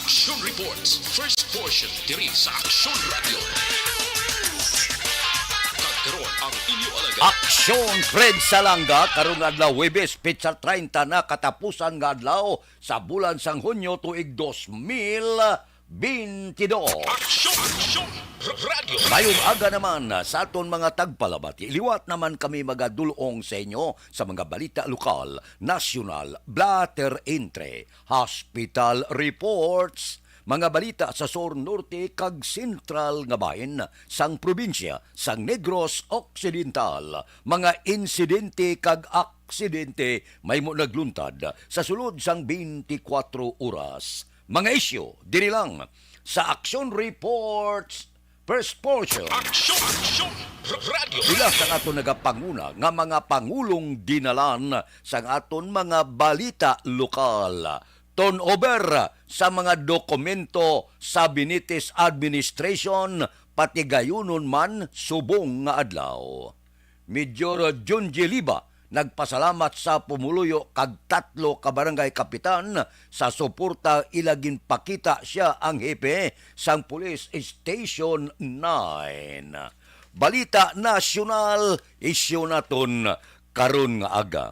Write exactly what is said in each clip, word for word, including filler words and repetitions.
Action Reports, first portion, diri sa Action Radio. Kag karon ang inyo alagad. Action Fred Salanga, karong adlaw Huwebes, petsa treinta na, katapusan nga adlaw sa bulan sang Hunyo tuig dos mil bintidós. Action, Action Radio. Mayong aga naman sa aton mga tagpalamati. Liwat naman kami magadulong sa inyo sa mga balita lokal, nasyonal, blatter entre, hospital reports, mga balita sa sur, norte, kag sentral nga bahin sang probinsya sang Negros Occidental, mga insidente kag aksidente mahimo nagluntad sa sulod sang twenty-four oras. Mga isyu diri lang sa Action Reports First Portion. Action, Action Radio. Pila sang aton nagapanguna nga mga pangulong dinalan sang aton mga balita lokal. Turnover sa mga dokumento sa Benitez administration, patigayunon man subong nga adlaw. Major Junji Liba nagpasalamat sa pumuluyo kag tatlo ka barangay kapitan sa suporta ila ginpakita siya ang hepe sang Police Station nine. Balita nasyonal, isyu naton karon nga aga.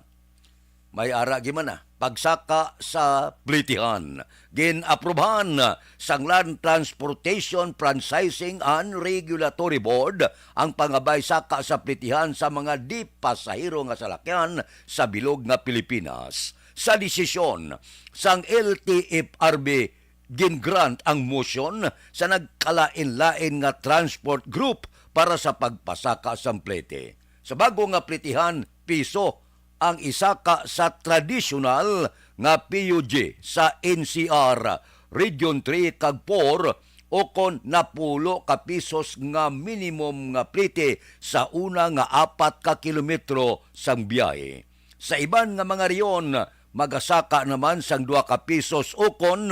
May ara gid man na pagsaka sa plitihan. Gin-aprobahan sang Land Transportation Franchising and Regulatory Board ang pangabay saka sa plitihan sa mga di pasahero nga salakyan sa bilog nga Pilipinas. Sa desisyon sang L T F R B, gin-grant ang motion sa nagkalain-lain nga transport group para sa pagpasaka sang plete. Sa bago nga plitihan, piso ang isaka sa tradisyonal nga P U G sa N C R Region three kag four, o kon napulo ka pisos nga minimum nga plete sa una nga apat ka kilometro sang biyahe. Sa iban nga mga rehiyon, magasaka naman sang dua ka pisos ukon,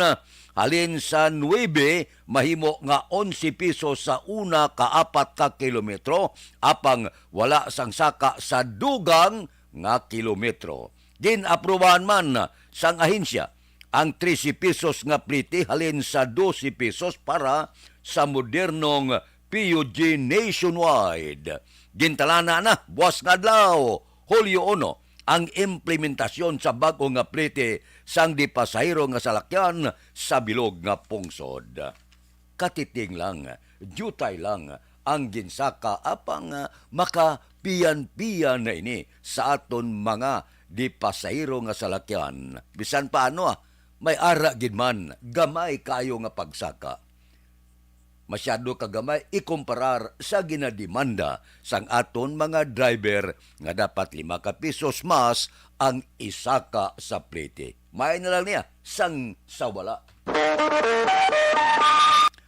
halin sa nuebe mahimo nga onse pisos sa una ka apat ka kilometro, apang wala sang saka sa dugang nga kilometro. Gin-aprobahan man sang ahensya ang trese pesos nga plete halin sa dose pesos para sa modernong P U G nationwide. Gintalana na buwas nga adlaw, Hulyo uno, ang implementasyon sa bag-o nga plete sang di pasahero nga salakyan sa bilog nga pungsod. Katiting lang, diutay lang ang ginsaka, apang, ah, makapiyan-piyan na ini sa aton mga di pasahero nga salakyan. Bisan paano, ah, may ara gid man, gamay kayo nga pagsaka. Masyado ka gamay ikumparar sa ginademanda sang aton mga driver nga dapat lima ka pisos mas ang isaka sa plete. May na lang niya sang sa wala.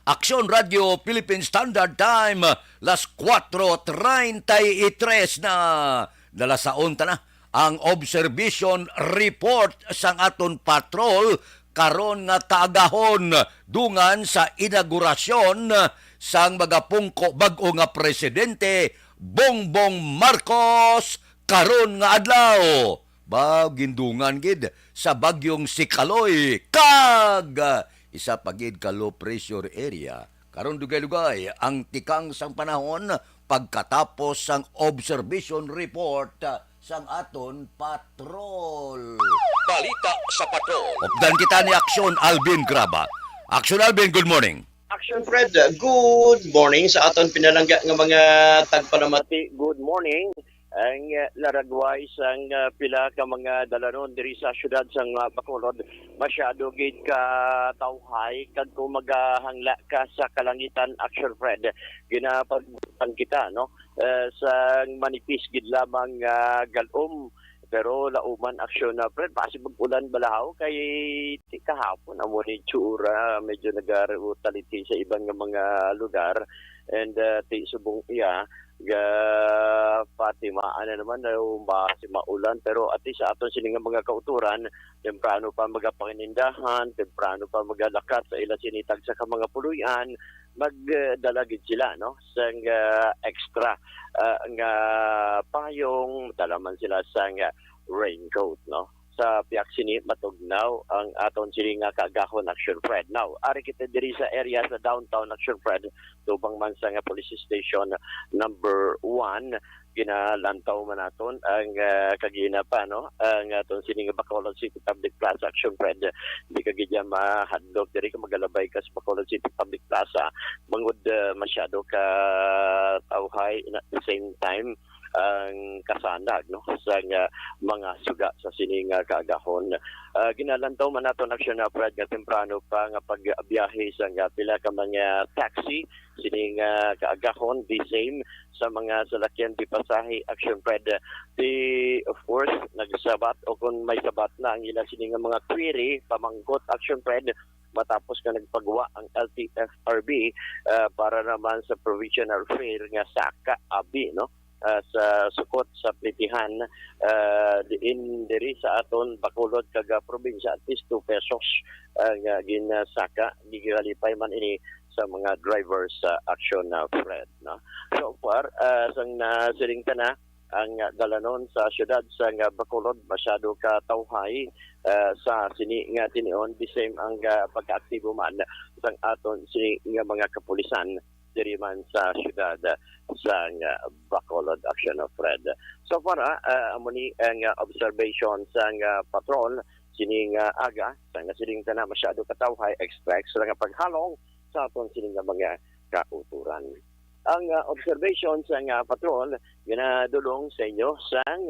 Aksyon Radio Philippine Standard Time, las kuwatro treinta y tres na. Dala sa unta na ang observation report sang aton patrol karon nga kaagahon, dungan sa inaugurasyon sang magapungko bag-o nga presidente, Bongbong Marcos, karon nga adlaw. Ba, gindungan gid sa bagyong Sikaloy kag, ah, isa pa gid ka low pressure area. Karon dugay-dugay ang tikang sang panahon pagkatapos sang observation report, ah, sang aton patrol. Balita sa patrol. Updan kita ni Aksyon Alvin Graba. Aksyon Alvin, good morning. Action Fred, good morning sa aton pinalangga nga mga tagpalamati. Good morning. Ang, uh, laragway sang, uh, pila ka mga dalanon diri sa siyudad sang, uh, Bacolod, masyado gid ka tawhay kag kung magahangla ka sa kalangitan, Action Fred, ginapagbutan kita, no? Eh, sang manipis gid lamang, ah, galom. Pero lauman aksyon na, Fred, basi mag-ulan balahaw kay ti kahapon amo ni tsura, medyo nagarutaliti sa iban nga mga lugar. And, ah, ti subong iya, ga patimaan na naman na basi maulan. Pero at least sa aton sini nga mga kauturan, temprano pa magapanginindahan, temprano pa magalakat sa ila sini tagsa ka mga puloy-an, magdala gid sila, no, sang, ah, extra, ah, nga payong, dala man sila sang, ah, raincoat, no. sa pihak sini matugnaw ang aton sini nga kaagahon, Action Fred. Now, ari kita diri sa area sa downtown, Action Fred, tubang man sa nga police station number one. Ginalantaw man naton ang, ah, kagina pa, no, ang aton sini nga Bacolod City Public Plaza, Action Fred. Di ka gid mahadlok diri kung magalabay ka sa Bacolod City Public Plaza, bangod, ah, masyado ka tawhay, and at the same time, ang kasanag, no, sa nga mga suga sa sini nga kaagahon. Ah, ginalantaw man naton, Action Fred, nga temprano pa nga pagbiyahe sa nga pila ka mga taxi sini nga kaagahon, the same sa mga salakyan di pasahe, Action Fred. Di, of course, nagsabat o kung may sabat na ang ila sini nga mga query, pamangkot, Action Fred, matapos nga nagpagwa ang L T F R B, ah, para naman sa provisional fare nga saka abi, no? Ah, sa sukot sa plitihan, ah, diin diri sa aton Bacolod kag, ah, probinsya, at least two pesos ang, ah, ginsaka. Gigalipay man ini sa mga drivers sa Action, ah, Fred, no? So far, ah, sang nasiling ta na, ang, ah, dalanon sa siyudad sa nga Bacolod masyado ka tawhay, ah, sa sini nga tinion, the same ang, ah, pagkaaktibo man sang aton sini nga mga kapulisan diri man sa siyudad, ah, sa nga Bacolod, Action Fred. So far, ah, ah, amo ni ang, ah, observation sa nga patrol sini nga aga, sa nga siling ta na masyado ka tawhay, extra, extra nga paghalong sa aton sini nga mga kauturan. Ang, ah, observation sa nga patrol ginadulong sa inyo sang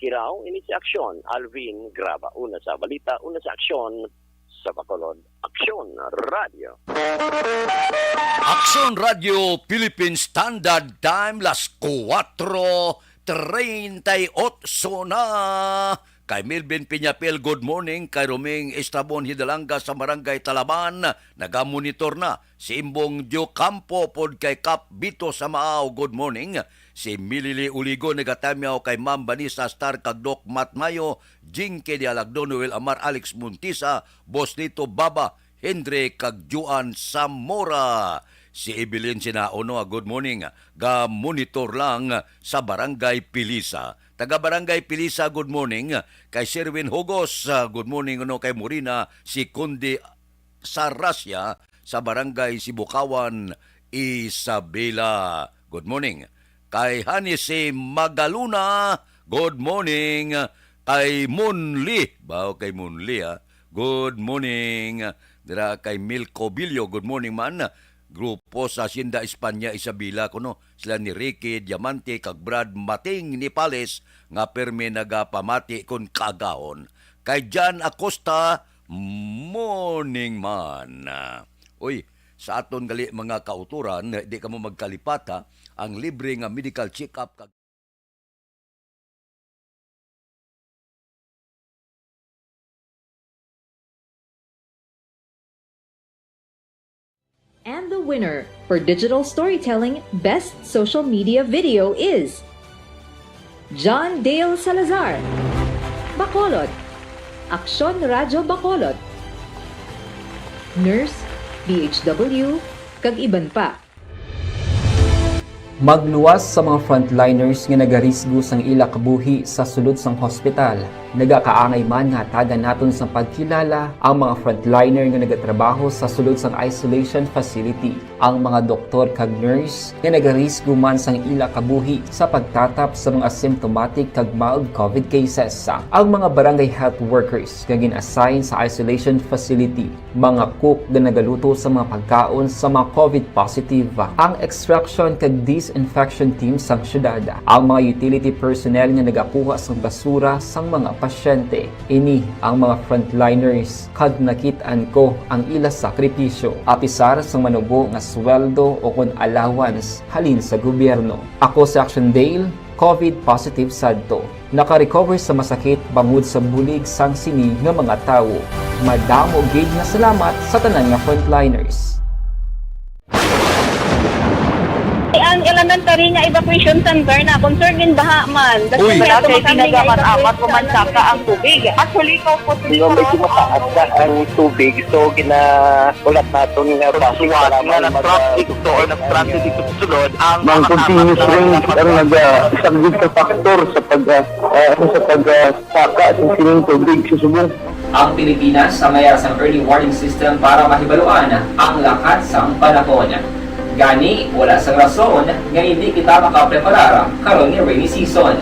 Kiraw ini si Aksyon Alvin Graba. Una sa balita, una sa aksyon sa Bacolod. Aksyon Radio. Aksyon Radio Philippine Standard Time, las kuwatro treinta y ocho na. Kay Melvin Piñapil, good morning. Kay Roming Estrabon Hidalanga sa Barangay Talaban, nagamonitor na. Si Imbong Dio Campo pod kay Kap Bito sa Maaw, good morning. Si Milili Uligo nagatamyaw kay Ma'am Vanessa Star kag Doc Matmayo, Jinky Dialagdo, Noel Amar, Alex Montisa, Boss Lito Baba, Henry kag Juan Zamora. Si Evelyn Sinaon, no, good morning. Ga-monitor lang sa Barangay Pilisa. Taga Barangay Pilisa, good morning. Kay Sherwin Hugos, ah, good morning, no, kay Morina, si Kundi Sarasya sa Barangay Sibukawan, Isabela. Good morning. Kay Hani si Magaluna, good morning. Kay Munli, bao kay Munli, ah. Good morning. Dira kay Milko Bilyo, good morning man. Grupo sa Hacienda España, Isabela, kuno sila ni Ricky Diamante kag Brad Mating ni Pales nga permi nagapamati kon kaagahon. Kay Jan Acosta, morning man. Uy, sa aton gali mga kauturan, di kamo magkalipat ha, ang libre nga medical check-up kag And the winner for digital storytelling best social media video is John Dale Salazar, Bacolod, Aksyon Radyo Bacolod, Nurse, D H W, kag iban pa. Magluwas sa mga frontliners nga nagarisgo sang ila kabuhi sa sulod sang hospital. Nagakaangay man nga hatagan naton sang pagkilala ang mga frontliner nga nagatrabaho sa sulod sang isolation facility, ang mga doktor kag nurse nga nagarisgo man sang ila kabuhi sa pagtatap sa mga symptomatic kag mild covid cases, ang mga barangay health workers nga gin-assign sa isolation facility, mga cook nga nagaluto sa mga pagkaon sa mga covid positive, ang extraction kag disinfection team sang syudad, ang mga utility personnel nga nagakuha sang basura sang mga pasyente. Ini ang mga frontliners, kag nakit-an ko ang ila sakripisyo, apisar sang manubo nga sweldo o kon allowance halin sa gobyerno. Ako si Action Dale, covid positive sadto. Naka-recover sa masakit bangod sa bulig sang sini nga mga tawo. Madamo gid nga salamat sa tanan nga frontliners. Ang elementary nga evacuation center na concern din baha man. Uy. Wala kay kinagaman amat umansaka ang tubig. Actually, ko po medyo mataas na ang tubig. So, gina-, ulat naton nga bus nga nag-traffic to or nag-transit dito sa sulod, ang mga continuous rain ang nag-, ah, isang big factor sa pag, ah, ah, sa pag, ah, saka sa sining tubig sa subong. Ang Pilipinas ang may sang early warning system para mahibaluan ang lakat sang panahon. Gani, wala sang rason nga hindi kita makapreparar karon nga rainy season.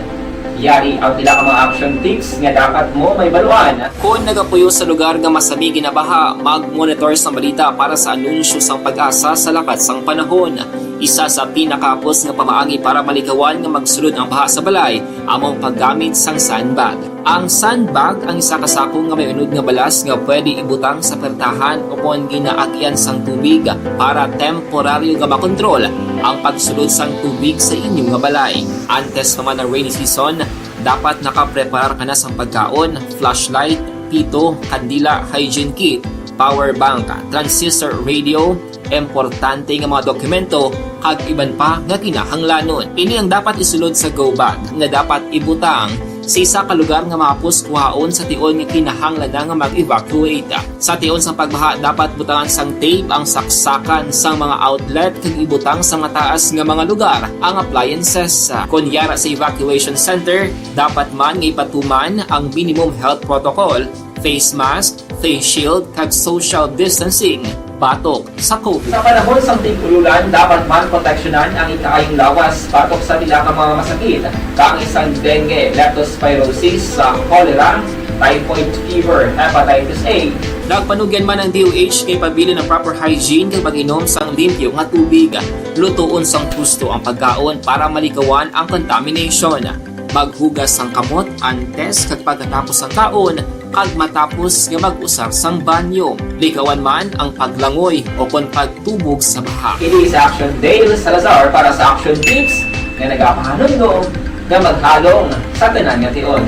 Yari ang pila ka mga action tips nga dapat mo mahibaluan. Kon nagapuyo sa lugar nga masami ginabaha, mag-monitor sang balita para sa anunsyo sang PAGASA sa lakat sang panahon. Isa sa pinakahapos nga pamaagi para malikawan nga magsulod ang baha sa balay amo ang paggamit sang sandbag. Ang sandbag ang isa ka sako nga may unod nga balas nga pwede ibutang sa pertahan ukon ginaagian sang tubig para temporaryo nga makontrol ang pagsulod sang tubig sa inyo nga balay. Antes pa man ang rainy season, dapat nakapreparar ka na sang pagkaon, flashlight, pito, kandila, hygiene kit, power bank, transistor radio, importante nga mga dokumento, kag iban pa nga kinahanglanon. Ini ang dapat isulod sa go bag nga dapat ibutang sa isa ka lugar nga mahapos kuhaon sa tion nga kinahanglan na nga mag-evacuate. Sa tion sang pagbaha, dapat butangan sang tape ang saksakan sang mga outlet kag ibutang sa mataas nga mga lugar ang appliances. Kon yara sa evacuation center, dapat man nga ipatuman ang minimum health protocol, face mask, face shield, kag social distancing batok sa covid. Sa panahon sang tig-ululan, dapat man proteksyonan ang ikaayong lawas batok sa pila ka mga masakit, kaangay sang dengue, leptospirosis, sa cholera, typhoid fever, hepatitis A. Nagpanugyan man ang D O H kay pabilin ang proper hygiene kag pag-inom sang limpyo nga tubig. Lutoon sang husto ang pagkaon para malikawan ang contamination. Maghugas sang kamot antes kag pagkatapos sang kaon, kag matapos nga mag-usar sang banyo. Likawan man ang paglangoy o kon pagtubog sa baha. Ini si Action Dale Salazar para sa Action Tips nga nagapahanumdom nga maghalong sa tanan nga tion.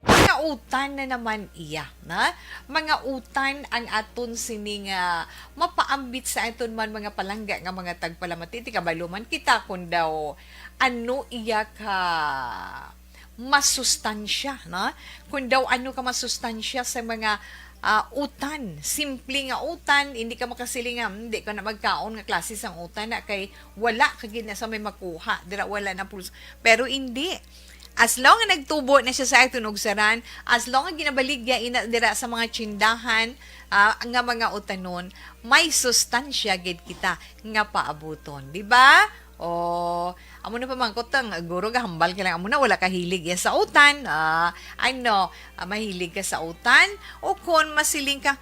Mga utan na naman iya, na? Mga utan ang aton sini nga mapaambit sa aton man mga palangga nga mga tagpalamati. Ti kabalo man kita kung daw ano iya ka masustansya, no? Kung daw ano ka masustansya sa mga, ah, utan, simple nga utan, hindi ka makasiling nga, "Hmm, hindi ka na magkaon nga klase sang utan na kay wala ka gid na sa may makuha, dira wala na pulos." Pero hindi. As long nga nagtubo na siya sa aton ugsaran, as long nga ginabaligya ina dira sa mga tsindahan, ah, nga mga utanon, may sustansya gid kita nga paabuton, di ba? O, amo na pamangkot ang guro, gahambal ka lang, amo na, wala ka hilig ya sa utan. Ah, ano, ah, mahilig ka sa utan? O kon masiling ka,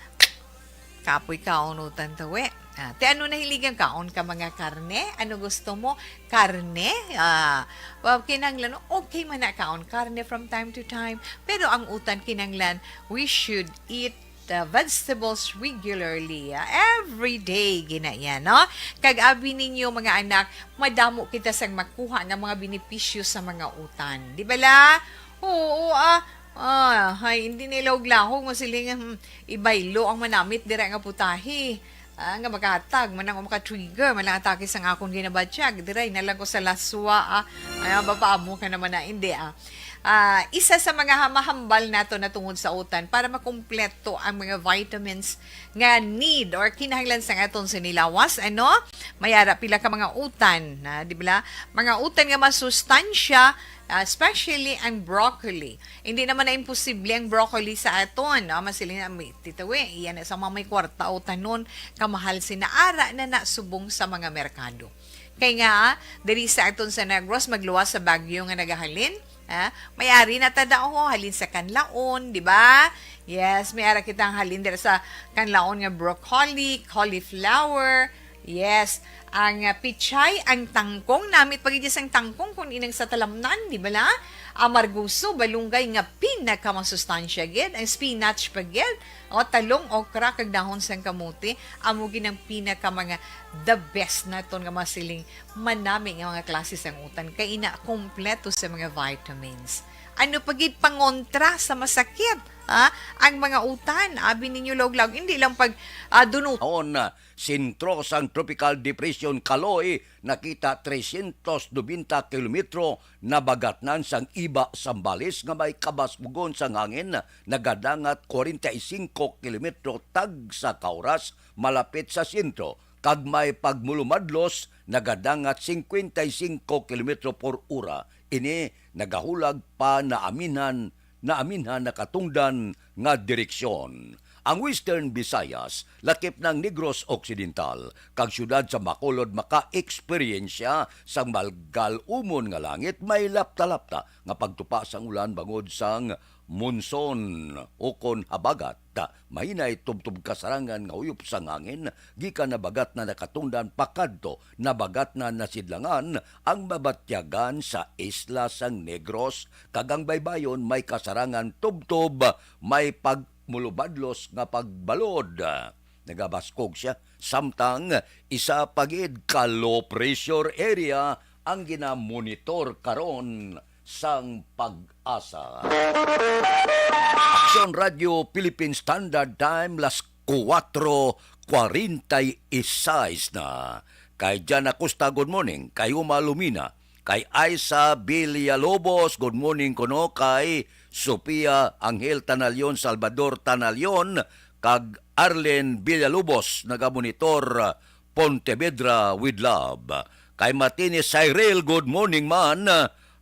kapoy kaon utan tawi. Ah, ti ano nahilig ang kaon ka mga karne? Ano gusto mo? Karne? Ah, well, kinanglan, okay man na kaon karne from time to time. Pero ang utan kinanglan, we should eat the vegetables regularly, ah, every day, gina yan, no? Kag abi ninyo, mga anak, madamo kita sang makuha nga mga benepisyo sa mga utan. Di ba la? Oo, ah. Ah, hay, hindi na ilahog-lahog mo sila nga, hmm, ibaylo ang manamit dira nga putahe. Ah, nga makahatag man ang maka-trigger man ang atake sang akon ginabatyag. Diray na lang ko sa laswa, ah. Ay, ah, bapaamo ka naman na, hindi, ah. ah, isa sa mga hamahambal nato na tungod sa utan para makumpleto ang mga vitamins nga need or kinahanglan sang aton sini lawas, ano? May ara pila ka mga utan, na, di ba? Mga utan nga masustansya, ah, especially ang broccoli. Hindi naman na imposible ang broccoli sa aton, no? Masiling na, "May, titawi, iyan na sa mga may kwarta o tanon, kamahal sina ara na na subong sa mga merkado." Kay nga, diri sa aton sa Negros, magluwas sa bagyo nga nagahalin, ha? May ari na ta daw, ho, halin sa Kanlaon, di ba? Yes, may ara kitang halin dira sa Kanlaon nga broccoli, cauliflower, yes, ang, ah, pichay, ang tangkong, namit pa gid sang tangkong kung inang sa talamnan, di ba la? Amargoso, balunggay nga pinakamasustansya gid, ang spinach pa gid, o talong, okra, kag dahon sang kamote, amo gid ang pinaka mga the best naton nga masiling manami nga mga klase sang utan, kay ina kompleto sa mga vitamins. Ano pa gid pangontra sa masakit, ha? Ang mga utan, abi ninyo, lawog-lawog, hindi lang pag, ah, dunot. On, sentro sang Tropical Depression Kaloy, nakita trescientos nobenta kilometro nabagatnan sang iba, Zambales, nga may kabasbugon sang hangin, nagadangat kwarenta y singko kilometro tag sa ka oras malapit sa sentro, kag may pagmulumadlos, nagadangat singkwenta y singko kilometro por ora. Ini nagahulag pa naaminhan, naaminhan nakatungdan nga direksyon. Ang Western Visayas, lakip ng Negros Occidental, kag siyudad sa Bacolod maka-eksperyensya sang malgal-umon nga langit, may lapta-lapta nga pagtupa sang ulan bangod sang monsoon ukon habagat. Mahinay tubtob kasarangan nga huyop sang hangin gikan habagat na nakatungdan pakadto nabagat na nasidlangan ang mabatyagan sa isla sang Negros, kag ang baybayon may kasarangan tubtob may pagmulubadlos nga pagbalod. Nagabaskog sia, samtang isa pa gid ka low pressure area ang ginamonitor karon sang PAGASA. Aksyon Radio Philippine Standard Time, las kuwatro kwarenta y seis na. Kay Jan Acosta, good morning. Kay Uma Lumina, kay Aisa Villalobos, good morning kuno. Kay Sofia Angel Tanalion, Salvador Tanalion, kag Arlen Villalobos, nagamonitor, Pontevedra with love. Kay Martinez Cyril, good morning man,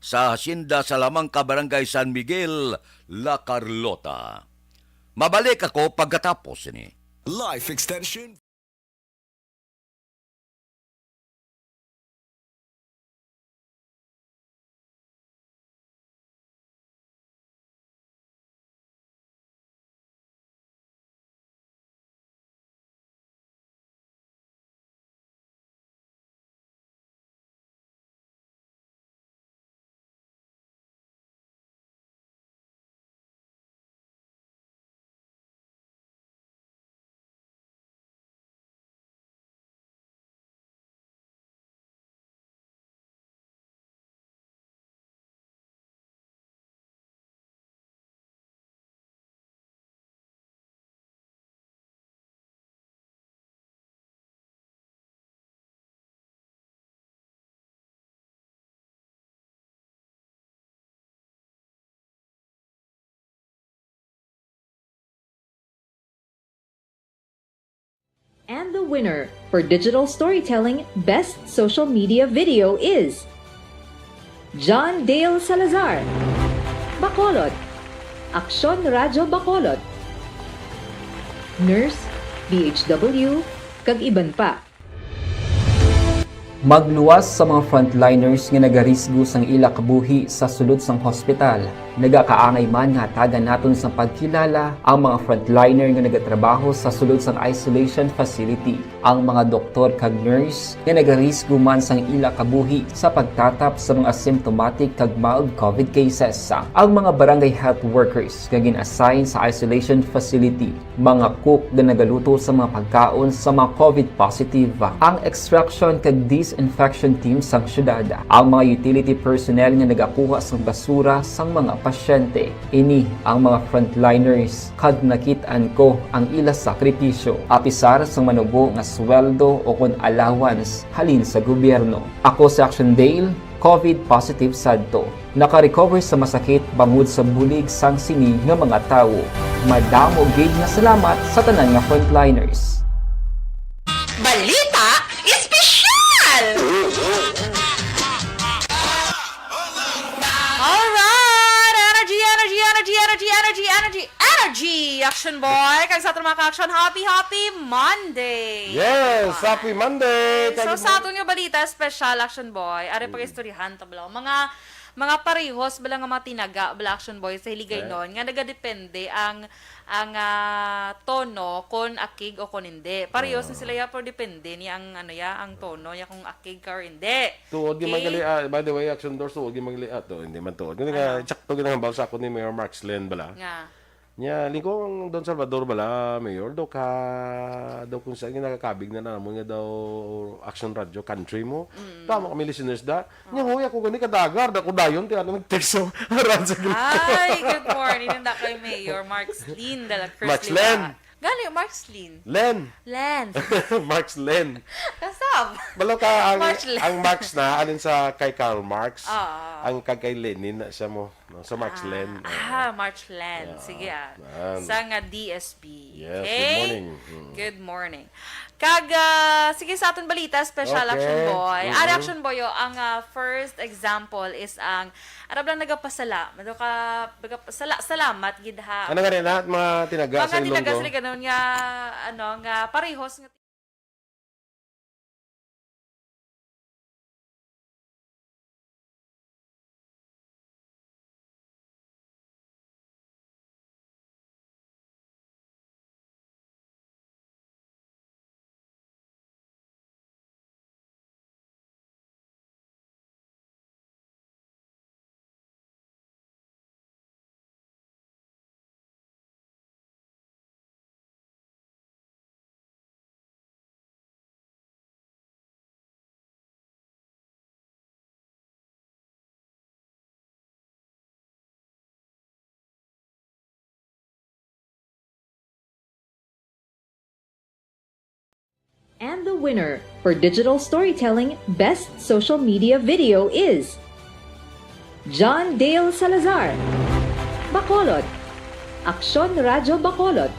sa Hacienda Salamanca, Barangay San Miguel, La Carlota. Mabalik ako pagkatapos ni Life Extension. And the winner for digital storytelling best social media video is John Dale Salazar, Bacolod, Aksyon Radyo Bacolod, Nurse, D H W, kag iban pa. Magluwas sa mga frontliners nga nagarisgo sang ila kabuhi sa sulod sang hospital. Nagakaangay man nga hatagan naton sang pagkilala ang mga frontliner nga nagatrabaho sa sulod sang isolation facility, ang mga doktor kag nurse nga nagarisgo man sang ila kabuhi sa pagtatap sa mga asymptomatic kag mild COVID cases, ang mga barangay health workers nga gin-assign sa isolation facility, mga cook nga nagaluto sa mga pagkaon sa mga COVID positive, ang extraction kag disinfection team sang syudad, ang mga utility personnel nga nagakuha sang basura sang mga pasyente. Ini ang mga frontliners, kag nakit-an ko ang ila sakripisyo, apisar sang manubo nga sweldo o kon allowance halin sa gobyerno. Ako si Action Dale, COVID positive sadto. Naka-recover sa masakit bangod sa bulig sang sini nga mga tawo. Madamo gid nga salamat sa tanan nga frontliners. Balita Espesyal! Alright! Energy, energy, energy, energy, energy, energy, energy! Action Boy, kag sa aton mga ka-action, happy, happy Monday! Yes! Happy Monday! So, Kag- sa aton nga balita espesyal, Action Boy, ari Mm. pag-istoryahan ta bala. Mga, mga parehos bala nga mga tinaga bala, Action Boy, sa Hiligaynon, Eh? nga nagadepende ang, ang, ah, tono kon akig o kon hindi. Parehos na Ah. sila ya, pero depende ni ang, ano ya, ang tono ya kung akig ka or hindi. Tuod gyud Okay? magali-, ah, by the way, Action Doors, tuod gyud magali-, ah, to, hindi man tuod. Hindi nga, Ano? Sakto gyud ang hambal sa ako ni Mayor Mark Slen bala. Nga? Nya, lingkod ang Don Salvador bala, Mayor, daw ka, daw kung saan nga nakakabig na namon nga daw Action Radio Country mo. Mm. Tama kami listeners da. Nya, Oh. Huy, ako gani kadagar, da ko dayon, ti ano nag-text sa aran sa gila. Ay, good morning. Nanda kay Mayor Mark Slen, dala Chris Mark Slen. Liwa. Gani, Mark Slen. Len. Len. Mark Slen. Kasab. Balo ka, ang, Mark Slen. Ang Marx na, alin sa kay Karl Marx, Oo. Ang kag kay Lenin na siya mo. No? So, March Ah, Len, oo. Ah, March Len. Oo. Sige, ah. Yan. Sa nga D S P. Yes, Okay? Good morning. Mm. Good morning. Kag, ah, sige, sa aton balita, special Okay. Action Boy. Ah, Mm-hmm. Action Boy, oh, ang, ah, first example is ang, ano ba lang, nagapasala-, nagaka-, nagapasala-, salamat gid ha. Ano nga rin lahat, mga tinaga Mga sa tinaga Ilonggo? Sa Ilonggo nga, ano, nga parehos nga And the winner for digital storytelling best social media video is John Dale Salazar, Bacolod, Aksyon Radyo Bacolod,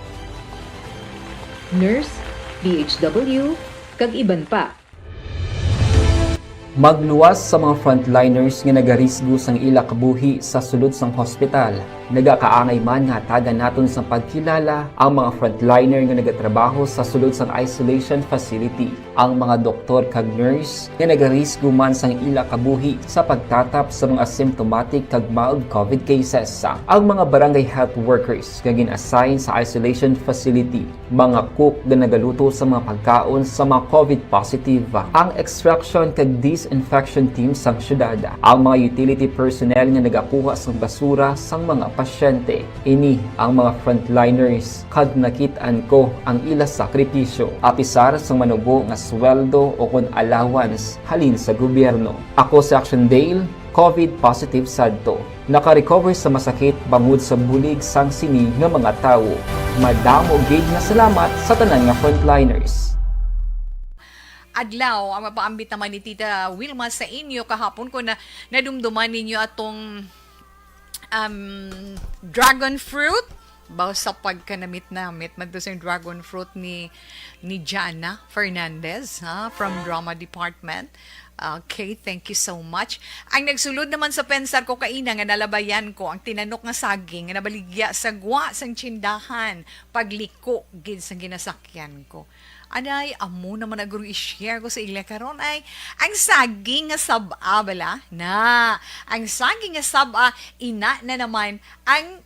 Nurse, D H W, kag iban pa. Magluwas sa mga frontliners nga nagarisgo sang ila kabuhi sa sulod sang hospital. Nagakaangay man nga hatagan naton sang pagkilala ang mga frontliner nga nagatrabaho sa sulod sang isolation facility, ang mga doktor kag nurse nga nagarisgo man sang ila kabuhi sa pagtatap sa mga symptomatic kag mild COVID cases, ang mga barangay health workers nga gin-assign sa isolation facility, mga cook nga nagaluto sa mga pagkaon sa mga COVID positive, ang extraction kag disinfection team sang syudad, ang mga utility personnel nga nagakuha sang basura sang mga pasyente. Ini ang mga frontliners, kag nakit-an ko ang ila sakripisyo, apisar sang manubo nga sweldo o kon allowance halin sa gobyerno. Ako si Action Dale, COVID positive sadto. Naka-recover sa masakit bangod sa bulig sang sini nga mga tawo. Madamo gid nga salamat sa tanan nga frontliners. Adlaw, ang mapaambit naman ni Tita Wilma sa inyo kahapon, kung na, nadumduman ninyo atong, um, dragon fruit. Baw sa pagkanamit-namit man to sa dragon fruit ni, ni Jana Fernandez, ha, from Drama Department. Okay, thank you so much. Ang nagsulod naman sa pensar ko kaina nga nalabayan ko ang tinanok nga saging nga nabaligya sa gwa sang tsindahan, pagliko gid sang ginasakyan ko. Anay, amo naman ang guro i-share ko sa ila karon ay ang saging nga sab-a bala na. Ang saging nga sab-a, ina na naman ang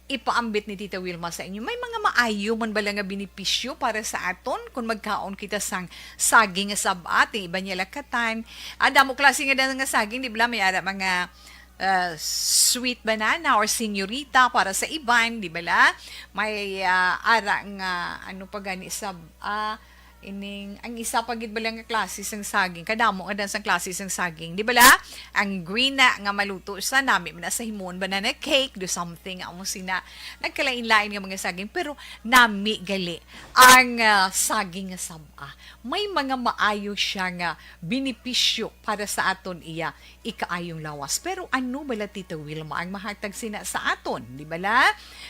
ipaambit ni Tita Wilma sa inyo. May mga maayo man bala nga benepisyo para sa aton kung magkaon kita sang saging nga sab-a, ti iba niya lakatan. Ah, damo klase nga dala nga saging, di bala? May ara mga, ah, sweet banana or senyorita para sa iban, di bala? May, ah, ara nga, ano pa gani, sab-a, Ining, ang isa pa gid bala nga klase sang saging, kadamo nga dan sang klase sang saging. Di bala? Ang green na nga maluto sa nami man na sa himuon banana cake, do something, amo sina. Nagkalain-lain nga mga saging, pero nami gali ang, ah, saging nga sab-a. May mga maayo siya nga benepisyo para sa aton iya ikaayong lawas. Pero ano bala, Tita Wilma, ang mahatag sina sa aton? Di bala?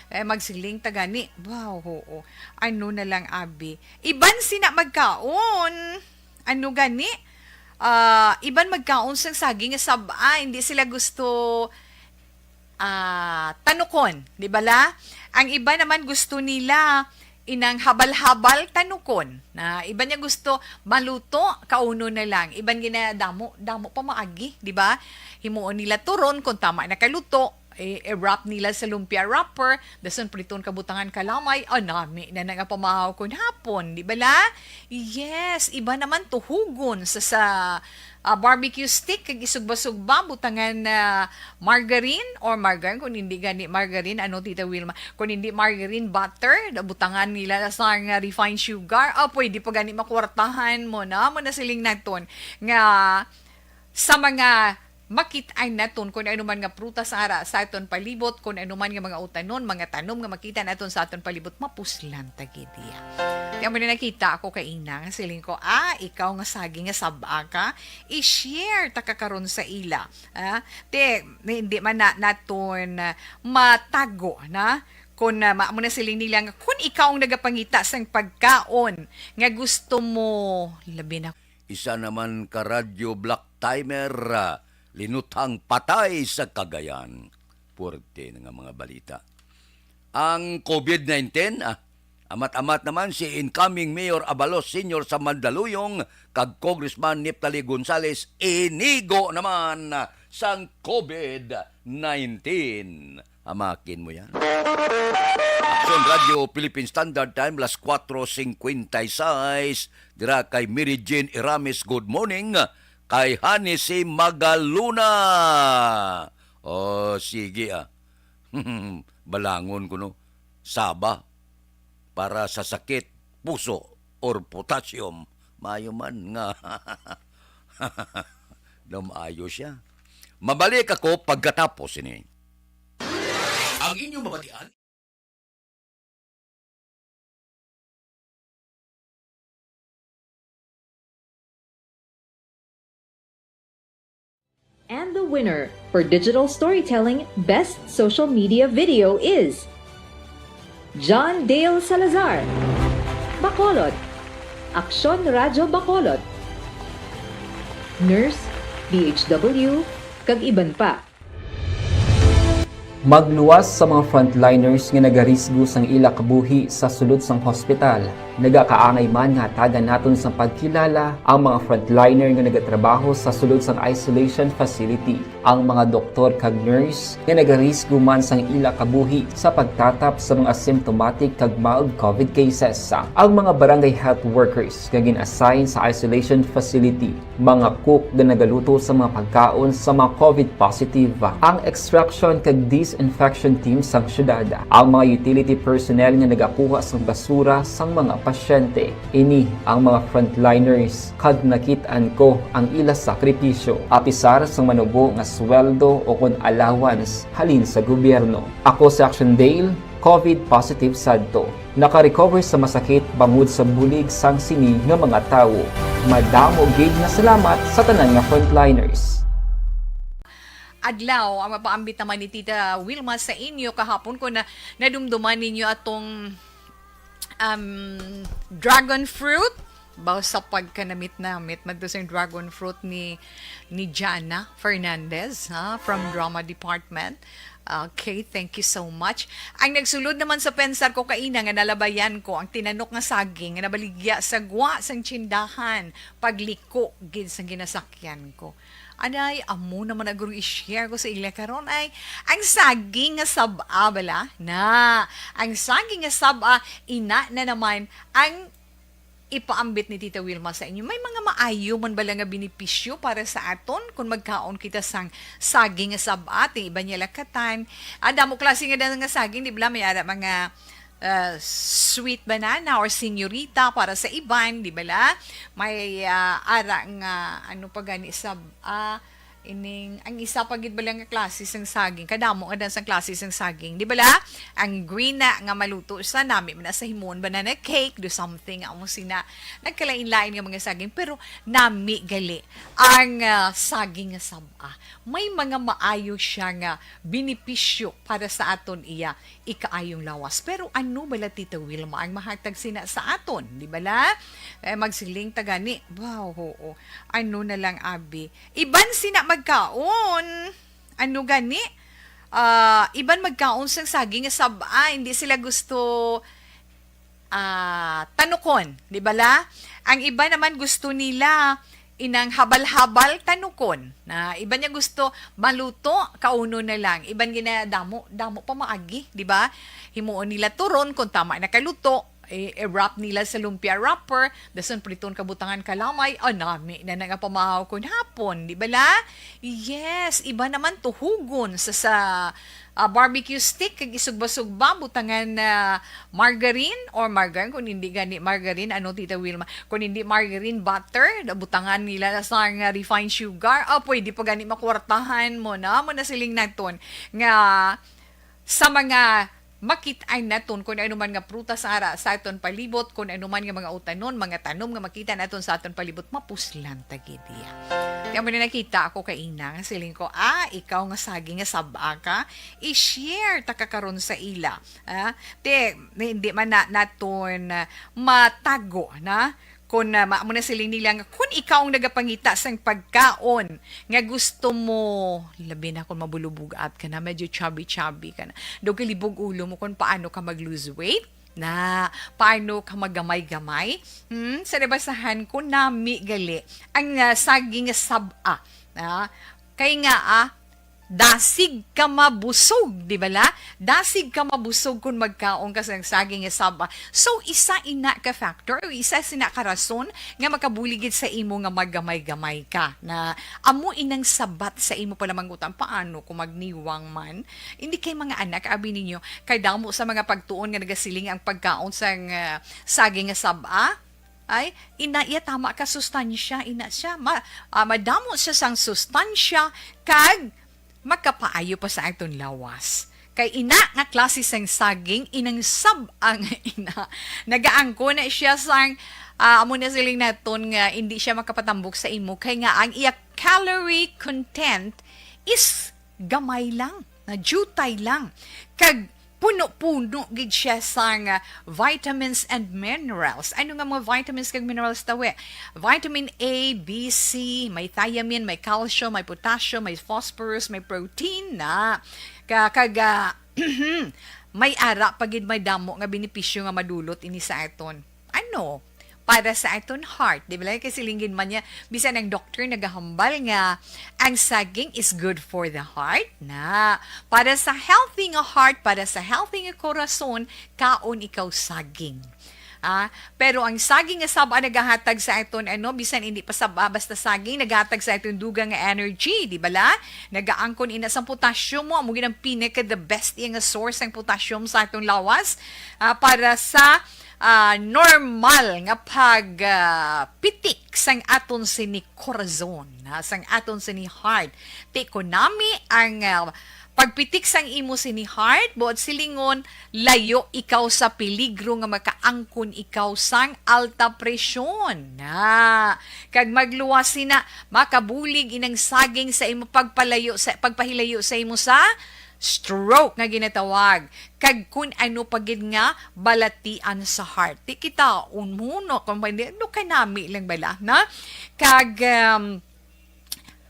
Eh, magsiling ta gani, "Wow, oo. Ano na lang, abi?" Iban sina magkaon. Ano gani? Ah, iban magkaon sang saging nga sab-a, hindi sila gusto, ah, tanukon, di bala? Ang iba naman gusto nila inang habal-habal tanukon. Na iban niya gusto maluto, kauno na lang. Iban ginadamo, damo pa maagi, di ba? Himuon nila turon kung tama na kaluto, i-, i-wrap nila sa lumpia wrapper, dason priton kabutangan kalamay, anami na nga pamahaw kon hapon, di bala? Yes, iba naman tuhugon sa, sa, ah, barbecue stick, kag isugba-sugba, butangan na margarine or margarine, kung hindi gani margarine, ano, Tita Wilma? Kung hindi margarine, butter, da-, butangan nila sa nga refined sugar, ah, pwede pa gani makwartahan mo na, mo na siling naton nga sa mga makit-an naton, kung ano man nga prutas ara sa aton palibot, kung ano man nga mga utanon, mga tanom nga makita naton sa aton palibot, mapuslan ta gid iya. Kaya mo na nakita ako kaina, nga siling ko, "Ah, ikaw nga saging nga sab-a ka, i-share ta ka karon sa ila." Ah, te, hindi man na naton, ah, matago na kung, ah, ma-, mo na siling nila nga, kung ikaw ang nagapangita sang pagkaon nga gusto mo, labi na Isa naman ka radyo black timer, ah, linuthang patay sa Cagayan. Puwerte na nga mga balita. Ang covid nineteen, ah, amat-amat naman si incoming Mayor Abalos Senior sa Mandaluyong kag Congressman Neftali Gonzales inigo naman, ah, sang covid nineteen. Hamakin mo yan. Aksyon Radyo Philippine Standard Time, las kuwatro singkwenta y seis. Dira kay Mary Jane Iramis, good morning. Kay Honey C. Magaluna. Oh, sige, ah. Balangon ko, no. Saba para sa sakit, puso, or potassium. Maayo man nga daw maayo siya. Mabalik ako pagkatapos ini. Ang inyong mabatian. And the winner for digital storytelling best social media video is John Dale Salazar, Bacolod, Aksyon Radyo Bacolod, Nurse, D H W, kag iban pa. Magluwas sa mga frontliners nga nagarisgo sang ila kabuhi sa sulod sang hospital. Nagakaangay man nga hatagan naton sang pagkilala ang mga frontliner nga nagatrabaho sa sulod sang isolation facility, ang mga doktor kag nurse nga nagarisgo man sang ila kabuhi sa pagtatap sa mga symptomatic kag mild covid cases, ang mga barangay health workers nga gin-assign sa isolation facility, mga cook nga nagaluto sa mga pagkaon sa mga covid positive, ang extraction kag disinfection team sang syudad, ang mga utility personnel nga nagakuha sang basura sang mga pasyente. Ini ang mga frontliners, kag nakit-an ko ang ila sakripisyo. Apisar sang manubo nga sweldo o kon allowance halin sa gobyerno. Ako si Action Dale, covid positive sadto. Naka-recover sa masakit bangod sa bulig sang sini nga mga tawo. Madamo gid nga salamat sa tanan nga frontliners. Adlaw, ang mapaambit naman ni Tita Wilma sa inyo kahapon, kung na, nadumduman ninyo atong, um, dragon fruit. Baw sa pagkanamit-namit, madto sa dragon fruit ni, ni Jana Fernandez, ha, from Drama Department. Okay, thank you so much. Ang nagsulod naman sa pensar ko kaina nga nalabayan ko ang tinanok nga saging nga nabaligya sa gwa sang tsindahan, pagliko gid sang ginasakyan ko. Anay, amo naman ang gurong i-share ko sa ila karon ay ang saging nga sab-a bala. Na, ang saging nga sab-a, ina na naman ang ipaambit ni Tita Wilma sa inyo. May mga maayo man bala nga benepisyo para sa aton kung magkaon kita sang saging nga sab-a, ting iba niya lakatan. Ah, damo klase nga dala nga saging, di bala? May ara mga ah, sweet banana or senyorita para sa iban, di bala? May, ah, ara nga, ano pa gani sa, ah, ining, ang isa pa gid bala nga klase sang saging, kadamo nga dan sang klase sang saging, di bala? Ang green na nga maluto sa nami man na sa himuon banana cake, do something, amo sina, nagkalain-lain nga mga saging, pero nami gali ang, ah, saging nga sab-a. May mga maayo siya nga benepisyo para sa aton iya ikaayong lawas. Pero ano bala, Tita Wilma, ang mahatag sina sa aton? Di bala? Eh, magsiling ta gani, "Wow, oo. Ano na lang, abi? Iban sina magkaon? Ano gani? Ah, iban magkaon sang saging nga sab-a. Hindi sila gusto, ah, tanukon, di bala? Ang iba naman gusto nila inang habal-habal tanukon. Na iba niya gusto maluto, kauno na lang. Iban ginadamo, damo pa maagi, di ba? Himuon nila turon kung tama na kaluto, i-, i-wrap nila sa lumpia wrapper, dason priton kabutangan kalamay, anami na na nga pamahaw kon hapon, di bala? Yes, iba naman tuhugon sa, sa, ah, barbecue stick, kag isugba-sugba, butangan na margarine or margarine, kung hindi gani margarine, ano, Tita Wilma? Kung hindi margarine, butter, butangan nila sa nga refined sugar, ah, pwede pa gani makwartahan mo na, mo na siling naton nga sa mga makit-an naton kung ano man nga prutas ara sa aton palibot, kung ano man nga mga utanon, mga tanom nga makita naton sa aton palibot, mapuslan ta gid iya. Kaya mo na nakita ako kaina, nga siling ko, "Ah, ikaw nga saging nga sab-a ka, i-share ta ka karon sa ila." Ah, te, hindi man na naton, ah, matago na kung, ah, ma-, mo na siling nila nga, kung ikaw ang nagapangita sang pagkaon nga gusto mo, labi na kung mabulubog-at ka na, medyo chubby-chubby ka na, daw kalibog ulo mo kung paano ka mag-lose weight, na paano ka maggamay-gamay. Hmm? Sa nabasahan ko, nami gali ang, ah, saging nga sab-a. Ah, kay nga, ah, dasig ka mabusog, di bala? Dasig ka mabusog kung magkaon ka sang saging nga sab-a. So, isa ina ka factor, o isa sina ka rason nga makabulig gid sa imo nga maggamay-gamay ka. Na amo inang sabat sa imo pala mangutang, "Paano ko magniwang man?" Hindi kay mga anak, abi ninyo, kay damo sa mga pagtuon nga nagasiling ang pagkaon sang, ah, saging nga sab-a. Ay, ina iya tama ka sustansya, ina siya. Ma-, ah, madamo siya sang sustansya kag makapaayo pa sa aton lawas. Kay ina nga klase sang saging, inang sab-a nga ina. Nagaangko na siya sang, ah, amo na siling naton nga hindi siya makapatambok sa imo. Kay nga ang iya calorie content is gamay lang, na jutay lang. Kag puno-puno gid siya sang, ah, vitamins and minerals. Ano nga mga vitamins kag minerals tawi? Vitamin A, B, C, may thiamine, may calcium, may potassium, may phosphorus, may protein na. Ka-, kag, ah, may ara pa gid, may damo nga benepisyo nga madulot ini sa aton. Ano? Para sa aton heart. Di ba lang? Kasi linggin man niya, bisan ang doctor nagahambal nga ang saging is good for the heart. Na, para sa healthy nga heart, para sa healthy nga korason, kaon ikaw saging. Ah, pero ang saging nga saba nagahatag sa aton, ano, bisan hindi pa saba, basta saging, nagahatag sa aton dugang nga energy, di bala? Nagaangkon ina sang potassium mo, amo gid ang pinaka the best iya nga source sang potassium sa aton lawas, ah, para sa, ah, normal nga pag, ah, pitik sang aton sini korazon, ha, sang aton sini heart. Ti ko nami ang, ah, pagpitik sang imo sini heart, buot silingon, layo ikaw sa peligro nga makaangkon ikaw sang alta presyon. Na, kag magluwas sina, makabulig inang saging sa imo pagpalayo sa, pagpahilayo sa imo sa stroke nga ginatawag. Kag kun ano pa gid nga balatian sa heart. Di kita unmuno kung hindi, ano kay nami lang bala, na? Kag, um,